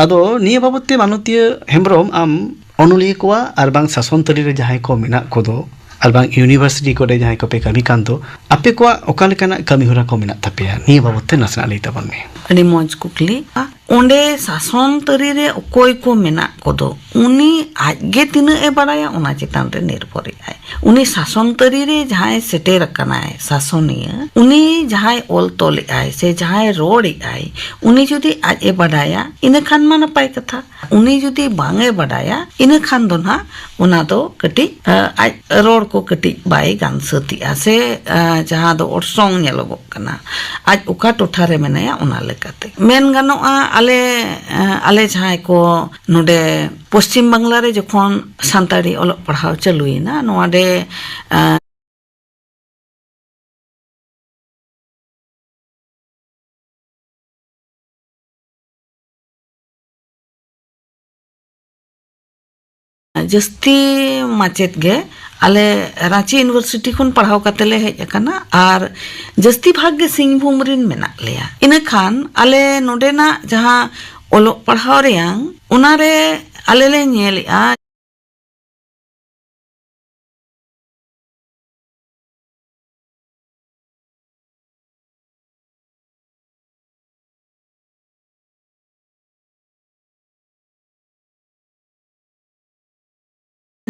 ᱟᱫᱚ ᱱᱤᱭᱟᱹ ᱵᱟᱵᱚᱛ ᱛᱮ ᱢᱟᱱᱚᱛᱤᱭᱟᱹ ᱦᱮᱢᱵᱨᱚᱢ, ᱟᱢ ᱚᱱᱚᱞᱤᱭᱟᱹ ᱠᱚᱣᱟᱜ ᱟᱨ ᱵᱟᱝ ᱥᱟᱥᱚᱱ ᱛᱟᱹᱨᱤ ᱨᱮ ᱡᱟᱦᱟᱸᱭ ᱠᱚ ᱢᱮᱱᱟᱜ ᱠᱚᱫᱚ, ᱟᱨ ᱵᱟᱝ ᱤᱭᱩᱱᱤᱵᱷᱟᱨᱥᱤᱴᱤ ᱠᱚᱨᱮ ᱡᱟᱦᱟᱸᱭ ᱠᱚᱯᱮ ᱠᱟᱹᱢᱤ ᱠᱟᱱ ᱫᱚ, ᱟᱯᱮ ᱠᱚᱣᱟᱜ ᱚᱠᱟ ᱞᱮᱠᱟᱱᱟᱜ ᱠᱟᱹᱢᱤ ᱦᱚᱨᱟ ᱠᱚ ᱢᱮᱱᱟᱜ ᱛᱟᱯᱮᱭᱟ? ᱱᱤᱭᱟᱹ ᱵᱟᱵᱚᱛ ᱛᱮ ᱱᱟᱥᱮᱱᱟᱜ ᱞᱟᱹᱭ ᱛᱟᱵᱚᱱ ᱢᱮ᱾ ᱟᱹᱰᱤ ᱢᱚᱡᱽ ᱠᱩᱠᱞᱤ᱾ ᱚᱸᱰᱮ ᱥᱟᱥᱚᱱ ᱛᱟᱹᱨᱤ ᱨᱮ ᱚᱠᱚᱭ ᱠᱚ ᱢᱮᱱᱟᱜ ᱠᱚᱫᱚ, ᱩᱱᱤ ᱟᱡᱜᱮ ᱛᱤᱱᱟᱹᱜ ᱮ ᱵᱟᱲᱟᱭᱟ, ᱚᱱᱟ ᱪᱮᱛᱟᱱ ᱨᱮ ᱱᱤᱨᱵᱷᱚᱨᱮᱜᱼᱟᱭ᱾ ᱩᱱᱤ ᱥᱟᱥᱚᱱ ᱛᱟᱹᱨᱤ ᱨᱮ ᱡᱟᱦᱟᱸᱭ ᱥᱮᱴᱮᱨ ᱟᱠᱟᱱᱟᱭ, ᱥᱟᱥᱚᱱᱤᱭᱟᱹ, ᱩᱱᱤ ᱡᱟᱦᱟᱸᱭ ᱚᱞ ᱛᱚᱞᱮᱜᱼᱟᱭ ᱥᱮ ᱡᱟᱦᱟᱸᱭ ᱨᱚᱲᱮᱜᱼᱟᱭ, ᱩᱱᱤ ᱡᱩᱫᱤ ᱟᱡ ᱮ ᱵᱟᱰᱟᱭᱟ, ᱤᱱᱟᱹ ᱠᱷᱟᱱ ᱢᱟ ᱱᱟᱯᱟᱭ ᱠᱟᱛᱷᱟ᱾ ᱩᱱᱤ ᱡᱩᱫᱤ ᱵᱟᱝ ᱮ ᱵᱟᱰᱟᱭᱟ, ᱤᱱᱟᱹ ᱠᱷᱟᱱ ᱫᱚ ᱱᱟᱦᱟᱜ ᱚᱱᱟ ᱫᱚ ᱠᱟᱹᱴᱤᱡ, ᱟ, ᱟᱡ ᱨᱚᱲ ᱠᱚ ᱠᱟᱹᱴᱤᱡ ᱵᱟᱭ ᱜᱟᱱ ᱥᱟᱹᱛᱤᱜᱼᱟ, ᱥᱮ, ᱟ, ᱡᱟᱦᱟᱸ ᱫᱚ ᱚᱨᱥᱚᱝ ᱧᱮᱞᱚᱜᱚᱜ ᱠᱟᱱᱟ, ᱟᱡ ᱚᱠᱟ ᱴᱚᱴᱷᱟ ᱨᱮ ᱢᱮᱱᱟᱭᱟ, ᱚᱱᱟ ᱞᱮᱠᱟᱛᱮ ᱢᱮᱱ ᱜᱟᱱᱚᱜᱼᱟ᱾ ᱟᱞᱮ, ᱟ, ᱟᱞᱮ ᱡᱟᱦᱟᱸᱭ ᱠᱚ ᱱᱚᱰᱮ ᱯᱚᱥᱪᱤᱢ ᱵᱟᱝᱞᱟ ᱨᱮ ᱡᱚᱠᱷᱚᱱ ᱥᱟᱱᱛᱟᱲᱤ ᱚᱞᱚᱜ ᱯᱟᱲᱦᱟᱣ ᱪᱟᱹᱞᱩᱭᱮᱱᱟ, ᱱᱚᱣᱟ ᱨᱮ, ᱟ, ᱡᱟᱹᱥᱛᱤ ᱢᱟᱪᱮᱫ ᱜᱮ ᱟᱞᱮ ᱨᱟᱸᱪᱤ ᱤᱭᱩᱱᱤᱵᱷᱟᱨᱥᱤᱴᱤ ᱠᱷᱚᱱ ᱯᱟᱲᱦᱟᱣ ᱠᱟᱛᱮ ᱞᱮ ᱦᱮᱡ ᱟᱠᱟᱱᱟ, ᱟᱨ ᱡᱟᱹᱥᱛᱤ ᱵᱷᱟᱜᱽ ᱜᱮ ᱥᱤᱝᱵᱷᱩᱢ ᱨᱤᱱ ᱢᱮᱱᱟᱜ ᱞᱮᱭᱟ᱾ ᱤᱱᱟᱹ ᱠᱷᱟᱱ ᱟᱞᱮ ᱱᱚᱰᱮᱱᱟᱜ ᱡᱟᱦᱟᱸ ᱚᱞᱚᱜ ᱯᱟᱲᱦᱟᱣ ᱨᱮᱭᱟᱝ, ᱚᱱᱟᱨᱮ ᱟᱞᱮ ᱞᱮ ᱧᱮᱞᱮᱜᱼᱟ,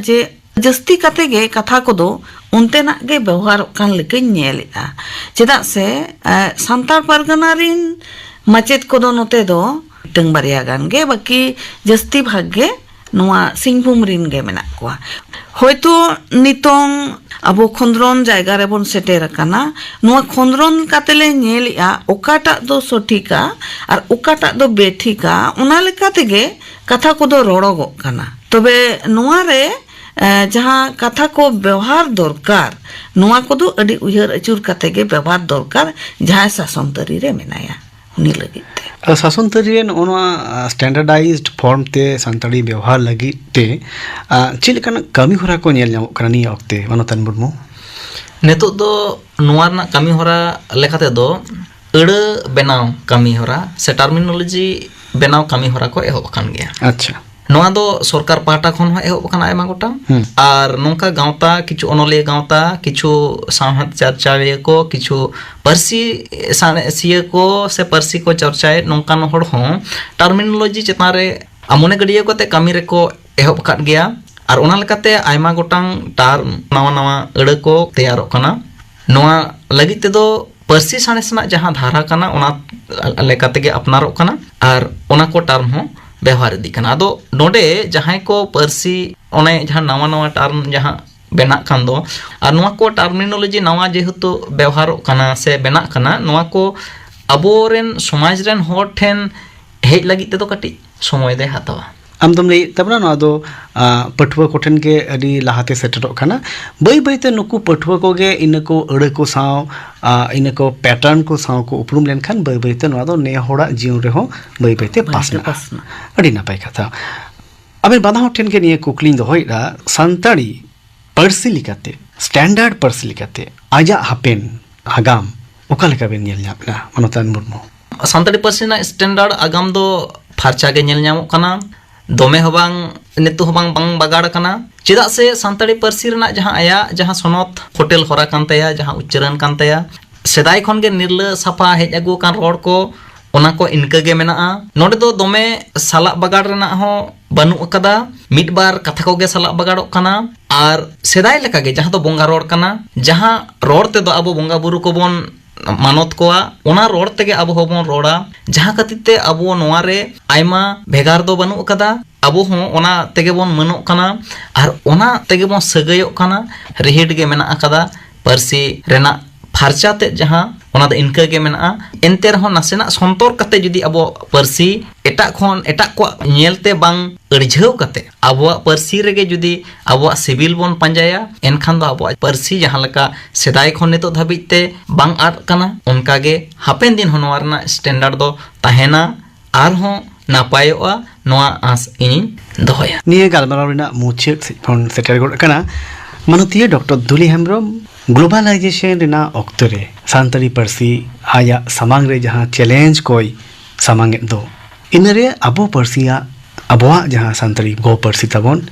ᱡᱮ ᱡᱟᱹᱥᱛᱤ ᱠᱟᱛᱮ ᱜᱮ ᱠᱟᱛᱷᱟ ᱠᱚᱫᱚ ᱚᱱᱛᱮᱱᱟᱜ ᱜᱮ ᱵᱮᱣᱦᱟᱨᱚᱜ ᱠᱟᱱ ᱞᱮᱠᱟᱧ ᱧᱮᱞᱮᱜᱼᱟ᱾ ᱪᱮᱫᱟᱜ ᱥᱮ, ᱮ, ᱥᱟᱱᱛᱟᱲ ᱯᱟᱨᱜᱟᱱᱟ ᱨᱤᱱ ᱢᱟᱪᱮᱫ ᱠᱚᱫᱚ ᱱᱚᱛᱮ ᱫᱚ ᱢᱤᱫᱴᱟᱝ ᱵᱟᱨᱭᱟ ᱜᱟᱱ ᱜᱮ, ᱵᱟᱹᱠᱤ ᱡᱟᱹᱥᱛᱤ ᱵᱷᱟᱜᱽ ᱜᱮ ᱱᱚᱣᱟ ᱥᱤᱝᱵᱷᱩᱢ ᱨᱤᱱ ᱜᱮ ᱢᱮᱱᱟᱜ ᱠᱚᱣᱟ᱾ ᱦᱚᱭᱛᱳ ᱱᱤᱛᱚᱝ ᱟᱵᱚ ᱠᱷᱚᱸᱫᱽᱨᱚᱱ ᱡᱟᱭᱜᱟ ᱨᱮᱵᱚᱱ ᱥᱮᱴᱮᱨ ᱟᱠᱟᱱᱟ᱾ ᱱᱚᱣᱟ ᱠᱷᱚᱸᱫᱽᱨᱚᱱ ᱠᱟᱛᱮ ᱞᱮ ᱧᱮᱞᱮᱜᱼᱟ, ᱚᱠᱟᱴᱟᱜ ᱫᱚ ᱥᱚᱴᱷᱤᱠᱟ ᱟᱨ ᱚᱠᱟᱴᱟᱜ ᱫᱚ ᱵᱮᱴᱷᱤᱠᱟ, ᱚᱱᱟ ᱞᱮᱠᱟ ᱛᱮᱜᱮ ᱠᱟᱛᱷᱟ ᱠᱚᱫᱚ ᱨᱚᱲᱚᱜᱚᱜ ᱠᱟᱱᱟ᱾ ᱛᱚᱵᱮ ᱱᱚᱣᱟ ᱨᱮ, ᱮ, ᱡᱟᱦᱟᱸ ᱠᱟᱛᱷᱟ ᱠᱚ ᱵᱮᱣᱦᱟᱨ ᱫᱚᱨᱠᱟᱨ, ᱱᱚᱣᱟ ᱠᱚᱫᱚ ᱟᱹᱰᱤ ᱩᱭᱦᱟᱹᱨ ᱟᱹᱪᱩᱨ ᱠᱟᱛᱮ ᱜᱮ ᱵᱮᱣᱦᱟᱨ ᱫᱚᱨᱠᱟᱨ, ᱡᱟᱦᱟᱸᱭ ᱥᱟᱥᱚᱱ ᱛᱟᱹᱨᱤ ᱨᱮ ᱢᱮᱱᱟᱭᱟ, ᱩᱱᱤ ᱞᱟᱹᱜᱤᱫ ᱛᱮ᱾ ᱟᱫᱚ ᱥᱟᱥᱚᱱ ᱛᱟᱹᱨᱤ ᱨᱮ ᱱᱚᱜᱼᱚ ᱱᱚᱣᱟ, ᱟ, standardized form ᱛᱮ ᱥᱟᱱᱛᱟᱲᱤ ᱵᱮᱣᱦᱟᱨ ᱞᱟᱹᱜᱤᱫ ᱛᱮ, ᱟ, ᱪᱮᱫ ᱞᱮᱠᱟᱱᱟᱜ ᱠᱟᱹᱢᱤ ᱦᱚᱨᱟ ᱠᱚ ᱧᱮᱞ ᱧᱟᱢᱚᱜ ᱠᱟᱱᱟ ᱱᱤᱭᱟᱹ ᱚᱠᱛᱮ, ᱢᱟᱱᱚᱛᱟᱱ ᱢᱩᱨᱢᱩ? ᱱᱤᱛᱚᱜ ᱫᱚ ᱱᱚᱣᱟ ᱨᱮᱱᱟᱜ ᱠᱟᱹᱢᱤ ᱦᱚᱨᱟ ᱞᱮᱠᱟ ᱛᱮᱫᱚ ᱟᱹᱲᱟᱹ ᱵᱮᱱᱟᱣ ᱠᱟᱹᱢᱤ ᱦᱚᱨᱟ ᱥᱮ terminology ᱵᱮᱱᱟᱣ ᱠᱟᱹᱢᱤ ᱦᱚᱨᱟ ᱠᱚ ᱮᱦᱚᱵ ᱟᱠᱟᱱ ᱜᱮᱭᱟ᱾ ᱟᱪᱪᱷᱟ᱾ ᱱᱚᱣᱟ ᱫᱚ ᱥᱚᱨᱠᱟᱨ ᱯᱟᱦᱴᱟ ᱠᱷᱚᱱ ᱦᱚᱸ ᱮᱦᱚᱵ ᱟᱠᱟᱱᱟ ᱟᱭᱢᱟ ᱜᱚᱴᱟᱝ᱾ ᱦᱩᱸ᱾ ᱟᱨ ᱱᱚᱝᱠᱟ ᱜᱟᱶᱛᱟ, ᱠᱤᱪᱷᱩ ᱚᱱᱚᱞᱤᱭᱟᱹ ᱜᱟᱶᱛᱟ, ᱠᱤᱪᱷᱩ ᱥᱟᱶᱦᱮᱫ ᱪᱟᱨᱪᱟᱣᱤᱭᱟᱹ ᱠᱚ, ᱠᱤᱪᱷᱩ ᱯᱟᱹᱨᱥᱤ ᱥᱟᱬᱮᱥᱤᱭᱟᱹ ᱠᱚ ᱥᱮ ᱯᱟᱹᱨᱥᱤ ᱠᱚ ᱪᱚᱨᱪᱟᱭᱮᱫ ᱱᱚᱝᱠᱟᱱ ᱦᱚᱲ ᱦᱚᱸ ᱴᱟᱨᱢᱤᱱᱳᱞᱚᱡᱤ ᱪᱮᱛᱟᱱ ᱨᱮ ᱢᱚᱱᱮ ᱜᱟᱹᱰᱭᱟᱹ ᱠᱟᱛᱮ ᱠᱟᱹᱢᱤ ᱨᱮᱠᱚ ᱮᱦᱚᱵ ᱟᱠᱟᱫ ᱜᱮᱭᱟ᱾ ᱟᱨ ᱚᱱᱟ ᱞᱮᱠᱟᱛᱮ ᱟᱭᱢᱟ ᱜᱚᱴᱟᱝ ᱴᱟᱨᱢ, ᱱᱟᱣᱟ ᱱᱟᱣᱟ ᱟᱹᱲᱟᱹ ᱠᱚ ᱛᱮᱭᱟᱨᱚᱜ ᱠᱟᱱᱟ᱾ ᱱᱚᱣᱟ ᱞᱟᱹᱜᱤᱫ ᱛᱮᱫᱚ ᱯᱟᱹᱨᱥᱤ ᱥᱟᱬᱮᱥ ᱨᱮᱱᱟᱜ ᱡᱟᱦᱟᱸ ᱫᱷᱟᱨᱟ ᱠᱟᱱᱟ, ᱚᱱᱟ ᱞᱮᱠᱟ ᱛᱮᱜᱮ ᱟᱯᱱᱟᱨᱚᱜ ᱠᱟᱱᱟ ᱟᱨ ᱚᱱᱟ ᱠᱚ ᱴᱟᱨᱢ ᱦᱚᱸ ᱵᱮᱣᱦᱟᱨ ᱤᱫᱤᱜ ᱠᱟᱱᱟ᱾ ᱟᱫᱚ ᱱᱚᱰᱮ ᱡᱟᱦᱟᱸᱭ ᱠᱚ ᱯᱟᱹᱨᱥᱤ, ᱚᱱᱮ ᱡᱟᱦᱟᱸ ᱱᱟᱣᱟ ᱱᱟᱣᱟ ᱴᱟᱨᱢ ᱡᱟᱦᱟᱸ ᱵᱮᱱᱟᱜ ᱠᱟᱱ ᱫᱚ, ᱟᱨ ᱱᱚᱣᱟ ᱠᱚ ᱴᱟᱨᱢᱤᱱᱳᱞᱚᱡᱤ ᱱᱟᱣᱟ ᱡᱮᱦᱮᱛᱩ ᱵᱮᱣᱦᱟᱨᱚᱜ ᱠᱟᱱᱟ ᱥᱮ ᱵᱮᱱᱟᱜ ᱠᱟᱱᱟ, ᱱᱚᱣᱟ ᱠᱚ ᱟᱵᱚᱨᱮᱱ ᱥᱚᱢᱟᱡᱽ ᱨᱮᱱ ᱦᱚᱲ ᱴᱷᱮᱱ ᱦᱮᱡ ᱞᱟᱹᱜᱤᱫ ᱛᱮᱫᱚ ᱠᱟᱹᱴᱤᱡ ᱥᱚᱢᱚᱭ ᱫᱚᱭ ᱦᱟᱛᱟᱣᱟ᱾ ᱟᱢ ᱫᱚᱢ ᱞᱟᱹᱭᱮᱫ ᱛᱟᱵᱚᱱᱟ, ᱱᱚᱣᱟ ᱫᱚ, ᱟ, ᱯᱟᱹᱴᱷᱩᱣᱟᱹ ᱠᱚᱴᱷᱮᱱ ᱜᱮ ᱟᱹᱰᱤ ᱞᱟᱦᱟᱛᱮ ᱥᱮᱴᱮᱨᱚᱜ ᱠᱟᱱᱟ᱾ ᱵᱟᱹᱭ ᱵᱟᱹᱭᱛᱮ ᱱᱩᱠᱩ ᱯᱟᱹᱴᱷᱩᱣᱟᱹ ᱠᱚᱜᱮ ᱤᱱᱟᱹ ᱠᱚ ᱟᱹᱲᱟᱹ ᱠᱚ ᱥᱟᱶ, ᱟ, ᱤᱱᱟᱹ ᱠᱚ ᱯᱮᱴᱟᱨᱱ ᱠᱚ ᱥᱟᱶ ᱠᱚ ᱩᱯᱨᱩᱢ ᱞᱮᱱᱠᱷᱟᱱ, ᱵᱟᱹᱭ ᱵᱟᱹᱭᱛᱮ ᱱᱚᱣᱟ ᱫᱚ ᱱᱮ ᱦᱚᱲᱟᱜ ᱡᱤᱭᱚᱱ ᱨᱮᱦᱚᱸ ᱵᱟᱹᱭ ᱵᱟᱹᱭᱛᱮ ᱵᱟᱹᱭ ᱵᱟᱹᱭᱛᱮ ᱯᱟᱥᱱᱟᱜᱼᱟ᱾ ᱯᱟᱥᱱᱟᱜᱼᱟ᱾ ᱟᱹᱰᱤ ᱱᱟᱯᱟᱭ ᱠᱟᱛᱷᱟ᱾ ᱟᱵᱮᱱ ᱵᱟᱱᱟ ᱦᱚᱲ ᱴᱷᱮᱱ ᱜᱮ ᱱᱤᱭᱟᱹ ᱠᱩᱠᱞᱤᱧ ᱫᱚᱦᱚᱭᱮᱫᱟ, ᱥᱟᱱᱛᱟᱲᱤ ᱯᱟᱹᱨᱥᱤ ᱞᱮᱠᱟᱛᱮ, ᱥᱴᱮᱱᱰᱟᱨᱰ ᱯᱟᱹᱨᱥᱤ ᱞᱮᱠᱟᱛᱮ ᱟᱡᱟᱜ ᱦᱟᱯᱮᱱ ᱟᱜᱟᱢ ᱚᱠᱟ ᱞᱮᱠᱟ ᱵᱮᱱ ᱧᱮᱞ ᱧᱟᱢᱮᱫᱼᱟ, ᱢᱟᱱᱚᱛᱟᱱ ᱢᱩᱨᱢᱩ? ᱥᱟᱱᱛᱟᱲᱤ ᱯᱟᱹᱨᱥᱤ ᱨᱮᱱᱟᱜ ᱥᱴᱮᱱᱰᱟᱨᱰ ᱟᱜᱟᱢ ᱫᱚ ᱯᱷᱟᱨᱪᱟ ᱜᱮ ᱧᱮᱞ ᱧᱟᱢᱚᱜ ᱠᱟᱱᱟ᱾ ᱫᱚᱢᱮ ᱦᱚᱸ ᱵᱟᱝ, ᱱᱤᱛᱚᱜ ᱦᱚᱸ ᱵᱟᱝ, ᱵᱟᱝ ᱵᱟᱜᱟᱲ ᱟᱠᱟᱱᱟ᱾ ᱪᱮᱫᱟᱜ ᱥᱮ ᱥᱟᱱᱛᱟᱲᱤ ᱯᱟᱹᱨᱥᱤ ᱨᱮᱱᱟᱜ ᱡᱟᱦᱟᱸ ᱟᱭᱟᱜ ᱡᱟᱦᱟᱸ ᱥᱚᱱᱚᱛ ᱯᱷᱚᱴᱮᱞ ᱦᱚᱨᱟ ᱠᱟᱱ ᱛᱟᱭᱟ, ᱡᱟᱦᱟᱸ ᱩᱪᱪᱟᱨᱚᱱ ᱠᱟᱱ ᱛᱟᱭᱟ, ᱥᱮᱫᱟᱭ ᱠᱷᱚᱱ ᱜᱮ ᱱᱤᱨᱞᱟᱹ ᱥᱟᱯᱷᱟ ᱦᱮᱡ ᱟᱹᱜᱩ ᱟᱠᱟᱱ ᱨᱚᱲ ᱠᱚ, ᱚᱱᱟ ᱠᱚ ᱤᱱᱠᱟᱹ ᱜᱮ ᱢᱮᱱᱟᱜᱼᱟ᱾ ᱱᱚᱰᱮ ᱫᱚ ᱫᱚᱢᱮ ᱥᱟᱞᱟᱜ ᱵᱟᱜᱟᱲ ᱨᱮᱱᱟᱜ ᱦᱚᱸ ᱵᱟᱹᱱᱩᱜ ᱟᱠᱟᱫᱟ᱾ ᱢᱤᱫ ᱵᱟᱨ ᱠᱟᱛᱷᱟ ᱠᱚᱜᱮ ᱥᱟᱞᱟᱜ ᱵᱟᱜᱟᱲᱚᱜ ᱠᱟᱱᱟ᱾ ᱟᱨ ᱥᱮᱫᱟᱭ ᱞᱮᱠᱟᱜᱮ ᱡᱟᱦᱟᱸ ᱫᱚ ᱵᱚᱸᱜᱟ ᱨᱚᱲ ᱠᱟᱱᱟ, ᱡᱟᱦᱟᱸ ᱨᱚᱲ ᱛᱮᱫᱚ ᱟᱵᱚ ᱵᱚᱸᱜᱟ ᱵᱩᱨᱩ ᱠᱚᱵᱚᱱ ᱢᱟᱱᱚᱛ ᱠᱚᱣᱟ, ᱚᱱᱟ ᱨᱚᱲ ᱛᱮᱜᱮ ᱟᱵᱚ ᱦᱚᱸᱵᱚᱱ ᱨᱚᱲᱟ᱾ ᱡᱟᱦᱟᱸ ᱠᱷᱟᱹᱛᱤᱨ ᱛᱮ ᱟᱵᱚ ᱱᱚᱣᱟ ᱨᱮ ᱟᱭᱢᱟ ᱵᱷᱮᱜᱟᱨ ᱫᱚ ᱵᱟᱹᱱᱩᱜ ᱟᱠᱟᱫᱟ᱾ ᱟᱵᱚ ᱦᱚᱸ ᱚᱱᱟ ᱛᱮᱜᱮ ᱵᱚᱱ ᱢᱟᱹᱱᱚᱜ ᱠᱟᱱᱟ ᱟᱨ ᱚᱱᱟ ᱛᱮᱜᱮ ᱵᱚᱱ ᱥᱟᱹᱜᱟᱹᱭᱚᱜ ᱠᱟᱱᱟ᱾ ᱨᱤᱦᱤᱴ ᱜᱮ ᱢᱮᱱᱟᱜ ᱟᱠᱟᱫᱟ ᱯᱟᱹᱨᱥᱤ ᱨᱮᱱᱟᱜ ᱯᱷᱟᱨᱪᱟ ᱛᱮᱫ ᱡᱟᱦᱟᱸ, ᱚᱱᱟ ᱫᱚ ᱤᱱᱠᱟᱹ ᱜᱮ ᱢᱮᱱᱟᱜᱼᱟ᱾ ᱮᱱᱛᱮ ᱨᱮᱦᱚᱸ ᱱᱟᱥᱮᱱᱟᱜ ᱥᱚᱱᱛᱚᱨ ᱠᱟᱛᱮ ᱡᱩᱫᱤ ᱟᱵᱚ ᱯᱟᱹᱨᱥᱤ ᱮᱴᱟᱜ ᱠᱷᱚᱱ, ᱮᱴᱟᱜ ᱠᱚᱣᱟᱜ ᱧᱮᱞᱛᱮ ᱵᱟᱝ ᱟᱹᱲᱡᱷᱟᱹᱣ ᱠᱟᱛᱮ ᱟᱵᱚᱣᱟᱜ ᱯᱟᱹᱨᱥᱤ ᱨᱮᱜᱮ ᱡᱩᱫᱤ ᱟᱵᱚᱣᱟᱜ ᱥᱤᱵᱤᱞ ᱵᱚᱱ ᱯᱟᱸᱡᱟᱭᱟ, ᱮᱱᱠᱷᱟᱱ ᱫᱚ ᱟᱵᱚᱣᱟᱜ ᱯᱟᱹᱨᱥᱤ ᱡᱟᱦᱟᱸ ᱞᱮᱠᱟ ᱥᱮᱫᱟᱭ ᱠᱷᱚᱱ ᱱᱤᱛᱚᱜ ᱫᱷᱟᱹᱵᱤᱡ ᱛᱮ ᱵᱟᱝ ᱟᱫ ᱠᱟᱱᱟ, ᱚᱱᱠᱟ ᱜᱮ ᱦᱟᱯᱮᱱ ᱫᱤᱱ ᱦᱚᱸ ᱱᱚᱣᱟ ᱨᱮᱱᱟᱜ ᱥᱴᱮᱱᱰᱟᱨᱰ ᱫᱚ ᱛᱟᱦᱮᱱᱟ, ᱟᱨᱦᱚᱸ ᱱᱟᱯᱟᱭᱚᱜᱼᱟ, ᱱᱚᱣᱟ ᱟᱸᱥ ᱤᱧᱤᱧ ᱫᱚᱦᱚᱭᱟ᱾ ᱱᱤᱭᱟᱹ ᱜᱟᱞᱢᱟᱨᱟᱣ ᱨᱮᱱᱟᱜ ᱢᱩᱪᱟᱹᱫ ᱥᱮᱫ ᱵᱚᱱ ᱥᱮᱴᱮᱨ ᱜᱚᱫ ᱟᱠᱟᱱᱟ᱾ ᱢᱟᱱᱚᱛᱤᱭᱟᱹ ᱰᱚᱠᱴᱚᱨ ᱫᱩᱞᱤ ᱦᱮᱢᱵᱨᱚᱢ, ᱜᱞᱳᱵᱟᱞᱟᱭᱡᱮᱥᱚᱱ ᱨᱮᱱᱟᱜ ᱚᱠᱛᱚ ᱨᱮ ᱥᱟᱱᱛᱟᱲᱤ ᱯᱟᱹᱨᱥᱤ ᱟᱭᱟᱜ ᱥᱟᱢᱟᱝ ᱨᱮ ᱡᱟᱦᱟᱸ ᱪᱮᱞᱮᱧᱡᱽ ᱠᱚᱭ ᱥᱟᱢᱟᱝ ᱮᱫ ᱫᱚ, ᱤᱱᱟᱹᱨᱮ ᱟᱵᱚ ᱯᱟᱹᱨᱥᱤᱭᱟᱜ ᱟᱵᱚᱣᱟᱜ ᱡᱟᱦᱟᱸ ᱥᱟᱱᱛᱟᱲᱤ ᱜᱚ ᱯᱟᱹᱨᱥᱤ ᱛᱟᱵᱚᱱ,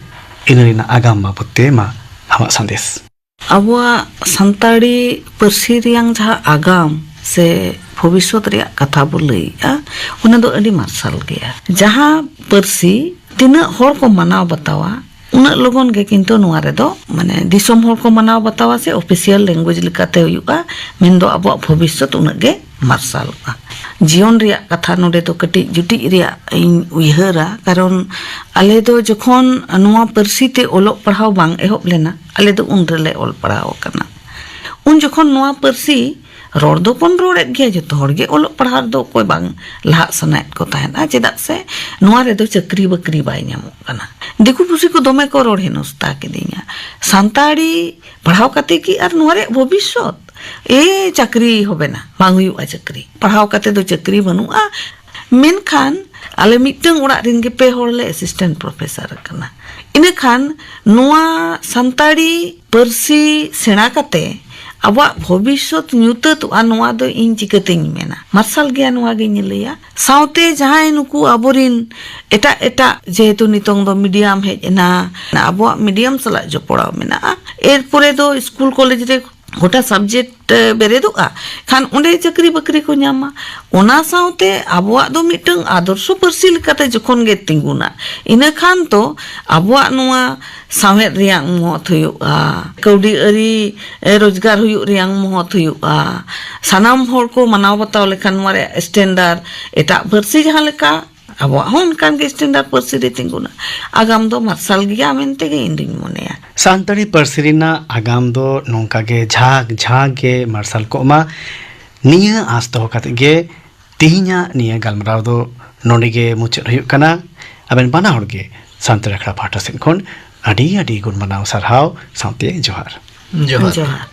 ᱤᱱᱟᱹ ᱨᱮᱱᱟᱜ ᱟᱜᱟᱢ ᱵᱟᱵᱚᱛ ᱛᱮ ᱢᱟ ᱟᱢᱟᱜ ᱥᱟᱸᱫᱮᱥ᱾ ᱟᱵᱚᱣᱟᱜ ᱥᱟᱱᱛᱟᱲᱤ ᱯᱟᱹᱨᱥᱤ ᱨᱮᱭᱟᱝ ᱡᱟᱦᱟᱸ ᱟᱜᱟᱢ ᱥᱮ ᱵᱷᱚᱵᱤᱥᱥᱚᱛ ᱨᱮᱭᱟᱜ ᱠᱟᱛᱷᱟ ᱵᱚ ᱞᱟᱹᱭᱮᱜᱼᱟ, ᱚᱱᱟ ᱫᱚ ᱟᱹᱰᱤ ᱢᱟᱨᱥᱟᱞ ᱜᱮᱭᱟ᱾ ᱡᱟᱦᱟᱸ ᱯᱟᱹᱨᱥᱤ ᱛᱤᱱᱟᱹᱜ ᱦᱚᱲ ᱠᱚ ᱢᱟᱱᱟᱣ ᱵᱟᱛᱟᱣᱟ, ᱩᱱᱟᱹᱜ ᱞᱚᱜᱚᱱ ᱜᱮ ᱠᱤᱱᱛᱩ ᱱᱚᱣᱟ ᱨᱮᱫᱚ, ᱢᱟᱱᱮ, ᱫᱤᱥᱚᱢ ᱦᱚᱲ ᱠᱚ ᱢᱟᱱᱟᱣ ᱵᱟᱛᱟᱣᱟ ᱥᱮ official language ᱞᱮᱠᱟᱛᱮ ᱦᱩᱭᱩᱜᱼᱟ, ᱢᱮᱱᱫᱚ ᱟᱵᱚᱣᱟᱜ ᱵᱷᱚᱵᱤᱥᱥᱚᱛ ᱩᱱᱟᱹᱜ ᱜᱮ ᱢᱟᱨᱥᱟᱞᱚᱜᱼᱟ᱾ ᱡᱤᱭᱚᱱ ᱨᱮᱭᱟᱜ ᱠᱟᱛᱷᱟ ᱱᱚᱰᱮ ᱫᱚ ᱠᱟᱹᱴᱤᱡ ᱡᱩᱴᱤᱡ ᱨᱮᱭᱟᱜ ᱤᱧ ᱩᱭᱦᱟᱹᱨᱟ, ᱠᱟᱨᱚᱱ ᱟᱞᱮ ᱫᱚ ᱡᱚᱠᱷᱚᱱ ᱱᱚᱣᱟ ᱯᱟᱹᱨᱥᱤ ᱛᱮ ᱚᱞᱚᱜ ᱯᱟᱲᱦᱟᱣ ᱵᱟᱝ ᱮᱦᱚᱵ ᱞᱮᱱᱟ, ᱟᱞᱮ ᱫᱚ ᱩᱱ ᱨᱮᱞᱮ ᱚᱞ ᱯᱟᱲᱦᱟᱣ ᱟᱠᱟᱱᱟ᱾ ᱩᱱ ᱡᱚᱠᱷᱚᱱ ᱱᱚᱣᱟ ᱯᱟᱹᱨᱥᱤ ᱨᱚᱲ ᱫᱚᱵᱚᱱ ᱨᱚᱲᱮᱫ ᱜᱮᱭᱟ, ᱡᱚᱛᱚ ᱦᱚᱲ ᱜᱮ ᱚᱞᱚᱜ ᱯᱟᱲᱦᱟᱣ ᱨᱮᱫᱚ ᱚᱠᱚᱭ ᱵᱟᱝ ᱞᱟᱦᱟᱜ ᱥᱟᱱᱟᱭᱮᱫ ᱠᱚ ᱛᱟᱦᱮᱸᱫᱼᱟ, ᱪᱮᱫᱟᱜ ᱥᱮ ᱱᱚᱣᱟ ᱨᱮᱫᱚ ᱪᱟᱹᱠᱨᱤ ᱵᱟᱹᱠᱨᱤ ᱵᱟᱭ ᱧᱟᱢᱚᱜ ᱠᱟᱱᱟ᱾ ᱫᱤᱠᱩ ᱯᱩᱥᱤ ᱠᱚ ᱫᱚᱢᱮ ᱠᱚ ᱨᱚᱲ ᱦᱮᱱᱚᱥᱛᱟ ᱠᱤᱫᱤᱧᱟ, "ᱥᱟᱱᱛᱟᱲᱤ ᱯᱟᱲᱦᱟᱣ ᱠᱟᱛᱮ ᱠᱤ ᱟᱨ ᱱᱚᱣᱟ ᱨᱮᱭᱟᱜ ᱵᱷᱚᱵᱤᱥᱥᱚᱛ? ᱮ, ᱪᱟᱹᱠᱨᱤ ᱦᱚᱵᱮ ᱱᱟ, ᱵᱟᱝ ᱦᱩᱭᱩᱜᱼᱟ ᱪᱟᱹᱠᱨᱤ, ᱯᱟᱲᱦᱟᱣ ᱠᱟᱛᱮ ᱫᱚ ᱪᱟᱹᱠᱨᱤ ᱵᱟᱹᱱᱩᱜᱼᱟ, ᱢᱮᱱᱠᱷᱟᱱ ᱟᱞᱮ ᱢᱤᱫᱴᱟᱝ ᱚᱲᱟᱜ ᱨᱮᱱ ᱜᱮ ᱯᱮ ᱦᱚᱲ ᱞᱮ assistant professor ᱟᱠᱟᱱᱟ᱾ ᱤᱱᱟᱹᱠᱷᱟᱱ ᱱᱚᱣᱟ ᱥᱟᱱᱛᱟᱲᱤ ᱯᱟᱹᱨᱥᱤ ᱥᱮᱬᱟ ᱠᱟᱛᱮ ᱟᱵᱚᱣᱟᱜ ᱵᱷᱚᱵᱤᱥᱥᱚᱛ ᱧᱩᱛᱟᱹᱛᱚᱜᱼᱟ, ᱱᱚᱣᱟ ᱫᱚ ᱤᱧ ᱪᱤᱠᱟᱹᱛᱤᱧ ᱢᱮᱱᱟ?" ᱢᱟᱨᱥᱟᱞ ᱜᱮᱭᱟ, ᱱᱚᱣᱟ ᱜᱤᱧ ᱞᱟᱹᱭᱟ᱾ ᱥᱟᱶᱛᱮ ᱡᱟᱦᱟᱸᱭ ᱱᱩᱠᱩ ᱟᱵᱚᱨᱤᱱ ᱮᱴᱟᱜ ᱮᱴᱟᱜ, ᱡᱮᱦᱮᱛᱩ ᱱᱤᱛᱚᱝ ᱫᱚ medium ᱦᱮᱡ ᱮᱱᱟ, ᱟᱵᱚᱣᱟᱜ medium ᱥᱟᱞᱟᱜ ᱡᱚᱯᱲᱟᱣ ᱢᱮᱱᱟᱜᱼᱟ, ᱮᱨᱯᱚᱨᱮ ᱫᱚ ᱥᱠᱩᱞ ᱠᱚᱞᱮᱡᱽ ᱨᱮ ᱜᱚᱴᱟ subject, ᱮ, ᱵᱮᱨᱮᱫᱚᱜᱼᱟ, ᱠᱷᱟᱱ ᱚᱸᱰᱮ ᱪᱟᱹᱠᱨᱤ ᱵᱟᱹᱠᱨᱤ ᱠᱚ ᱧᱟᱢᱟ᱾ ᱚᱱᱟ ᱥᱟᱶᱛᱮ ᱟᱵᱚᱣᱟᱜ ᱫᱚ ᱢᱤᱫᱴᱟᱝ ᱟᱫᱚᱨᱥᱚ ᱯᱟᱹᱨᱥᱤ ᱞᱮᱠᱟᱛᱮ ᱡᱚᱠᱷᱚᱱ ᱜᱮ ᱛᱤᱸᱜᱩᱱᱟ, ᱤᱱᱟᱹ ᱠᱷᱟᱱ ᱛᱚ ᱟᱵᱚᱣᱟᱜ ᱱᱚᱣᱟ ᱥᱟᱶᱦᱮᱫ ᱨᱮᱭᱟᱜ ᱢᱚᱦᱚᱛ ᱦᱩᱭᱩᱜᱼᱟ, ᱠᱟᱹᱣᱰᱤ ᱟᱹᱨᱤ, ᱮ, ᱨᱳᱡᱽᱜᱟᱨ ᱦᱩᱭᱩᱜ ᱨᱮᱭᱟᱜ ᱢᱚᱦᱚᱛ ᱦᱩᱭᱩᱜᱼᱟ, ᱥᱟᱱᱟᱢ ᱦᱚᱲ ᱠᱚ ᱢᱟᱱᱟᱣ ᱵᱟᱛᱟᱣ ᱞᱮᱠᱷᱟᱱ ᱱᱚᱣᱟ ᱨᱮᱭᱟᱜ standard ᱮᱴᱟᱜ ᱯᱟᱹᱨᱥᱤ ᱡᱟᱦᱟᱸ ᱞᱮᱠᱟ ᱟᱵᱚᱣᱟᱜ ᱦᱚᱸ ᱚᱱᱠᱟᱱ ᱜᱮ standard ᱯᱟᱹᱨᱥᱤ ᱨᱮ ᱛᱤᱸᱜᱩᱱᱟ᱾ ᱟᱜᱟᱢ ᱫᱚ ᱢᱟᱨᱥᱟᱞ ᱜᱮᱭᱟ ᱢᱮᱱᱛᱮ ᱜᱮ ᱤᱧ ᱫᱩᱧ ᱢᱚᱱᱮᱭᱟ᱾ ᱥᱟᱱᱛᱟᱲᱤ ᱯᱟᱹᱨᱥᱤ ᱨᱮᱱᱟᱜ ᱟᱜᱟᱢ ᱫᱚ ᱱᱚᱝᱠᱟ ᱜᱮ ᱡᱷᱟᱸᱠ ᱡᱷᱟᱸᱠ ᱜᱮ ᱢᱟᱨᱥᱟᱞ ᱠᱚᱜ ᱢᱟ, ᱱᱤᱭᱟᱹ ᱟᱸᱥ ᱫᱚᱦᱚ ᱠᱟᱛᱮ ᱜᱮ ᱛᱮᱦᱮᱧᱟᱜ ᱱᱤᱭᱟᱹ ᱜᱟᱞᱢᱟᱨᱟᱣ ᱫᱚ ᱱᱚᱰᱮ ᱜᱮ ᱢᱩᱪᱟᱹᱫ ᱦᱩᱭᱩᱜ ᱠᱟᱱᱟ᱾ ᱟᱵᱮᱱ ᱵᱟᱱᱟ ᱦᱚᱲ ᱜᱮ ᱥᱟᱱᱛᱟᱲ ᱟᱠᱷᱲᱟ ᱯᱟᱦᱴᱟ ᱥᱮᱫ ᱠᱷᱚᱱ ᱟᱹᱰᱤ ᱟᱹᱰᱤ ᱜᱩᱱ ᱢᱟᱱᱟᱣ ᱥᱟᱨᱦᱟᱣ ᱥᱟᱶᱛᱮ ᱡᱚᱦᱟᱨ᱾ ᱡᱚᱦᱟᱨ᱾ ᱡᱚᱦᱟᱨ᱾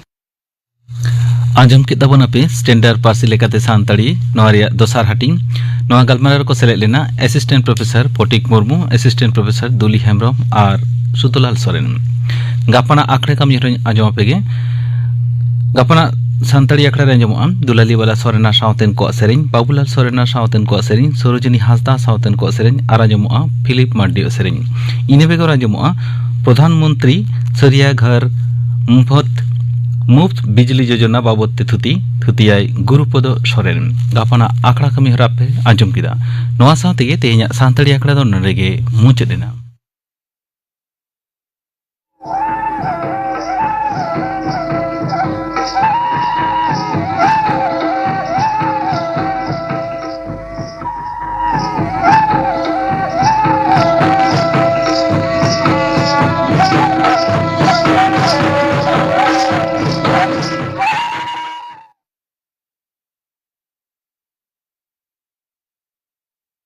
ᱟᱸᱡᱚᱢ ᱠᱮᱫ ᱛᱟᱵᱚᱱᱟᱯᱮ standard ᱯᱟᱹᱨᱥᱤ ᱞᱮᱠᱟᱛᱮ ᱥᱟᱱᱛᱟᱲᱤ, ᱱᱚᱣᱟ ᱨᱮᱭᱟᱜ ᱫᱚᱥᱟᱨ ᱦᱟᱹᱴᱤᱧ᱾ ᱱᱚᱣᱟ ᱜᱟᱞᱢᱟᱨᱟᱣ ᱨᱮᱠᱚ ᱥᱮᱞᱮᱫ ᱞᱮᱱᱟ assistant professor ᱯᱚᱴᱤᱠ Murmu, assistant professor ᱫᱩᱞᱤ ᱦᱮᱢᱵᱨᱚᱢ ᱟᱨ ᱥᱩᱫᱷᱩᱞᱟᱞ ᱥᱚᱨᱮᱱ᱾ ᱜᱟᱯᱟᱱᱟᱜ ᱟᱠᱷᱲᱟ ᱠᱟᱹᱢᱤ ᱦᱚᱨᱟᱧ ᱟᱸᱡᱚᱢ ᱟᱯᱮ ᱜᱮ᱾ ᱜᱟᱯᱟᱱᱟᱜ ᱥᱟᱱᱛᱟᱲᱤ ᱟᱠᱷᱲᱟ ᱨᱮ ᱟᱸᱡᱚᱢᱚᱜᱼᱟ ᱫᱩᱞᱟᱞᱤ ᱵᱟᱞᱟ ᱥᱚᱨᱮᱱᱟ ᱥᱟᱶᱛᱮᱱ ᱠᱚᱣᱟᱜ ᱥᱮᱨᱮᱧ, ᱵᱟᱵᱩᱞᱟᱞ ᱥᱚᱨᱮᱱᱟ ᱥᱟᱶᱛᱮᱱ ᱠᱚᱣᱟᱜ ᱥᱮᱨᱮᱧ, ᱥᱚᱨᱳᱡᱤᱱᱤ ᱦᱟᱸᱥᱫᱟ ᱥᱟᱶᱛᱮᱱ ᱠᱚᱣᱟᱜ ᱥᱮᱨᱮᱧ ᱟᱨ ᱟᱸᱡᱚᱢᱚᱜᱼᱟ ᱯᱷᱤᱞᱤᱯ ᱢᱟᱨᱰᱤᱭᱟᱜ ᱥᱮᱨᱮᱧ᱾ ᱤᱱᱟᱹ ᱵᱮᱜᱚᱨ ᱟᱸᱡᱚᱢᱚᱜᱼᱟ ᱯᱨᱚᱫᱷᱟᱱ ᱢᱚᱱᱛᱨᱤ ᱥᱟᱹᱨᱤᱭᱟ ᱜᱷᱟᱨ ᱢᱩᱯᱷᱚᱛ ᱢᱩᱯᱷᱛ ᱵᱤᱡᱽᱞᱤ ᱡᱳᱡᱚᱱᱟ ᱵᱟᱵᱚᱫ ᱛᱮ ᱛᱷᱩᱛᱤ, ᱛᱷᱩᱛᱤᱭᱟᱭ ᱜᱩᱨᱩᱯᱚᱫᱚ ᱥᱚᱨᱮᱱ᱾ ᱜᱟᱯᱟᱱᱟᱜ ᱟᱠᱷᱲᱟ ᱠᱟᱹᱢᱤ ᱦᱚᱨᱟ ᱯᱮ ᱟᱸᱡᱚᱢ ᱠᱮᱫᱟ᱾ ᱱᱚᱣᱟ ᱥᱟᱶ ᱛᱮᱜᱮ ᱛᱮᱦᱮᱧᱟᱜ ᱥᱟᱱᱛᱟᱲᱤ ᱟᱠᱷᱲᱟ ᱫᱚ ᱱᱚᱰᱮ ᱜᱮ ᱢᱩᱪᱟᱹᱫ ᱮᱱᱟ᱾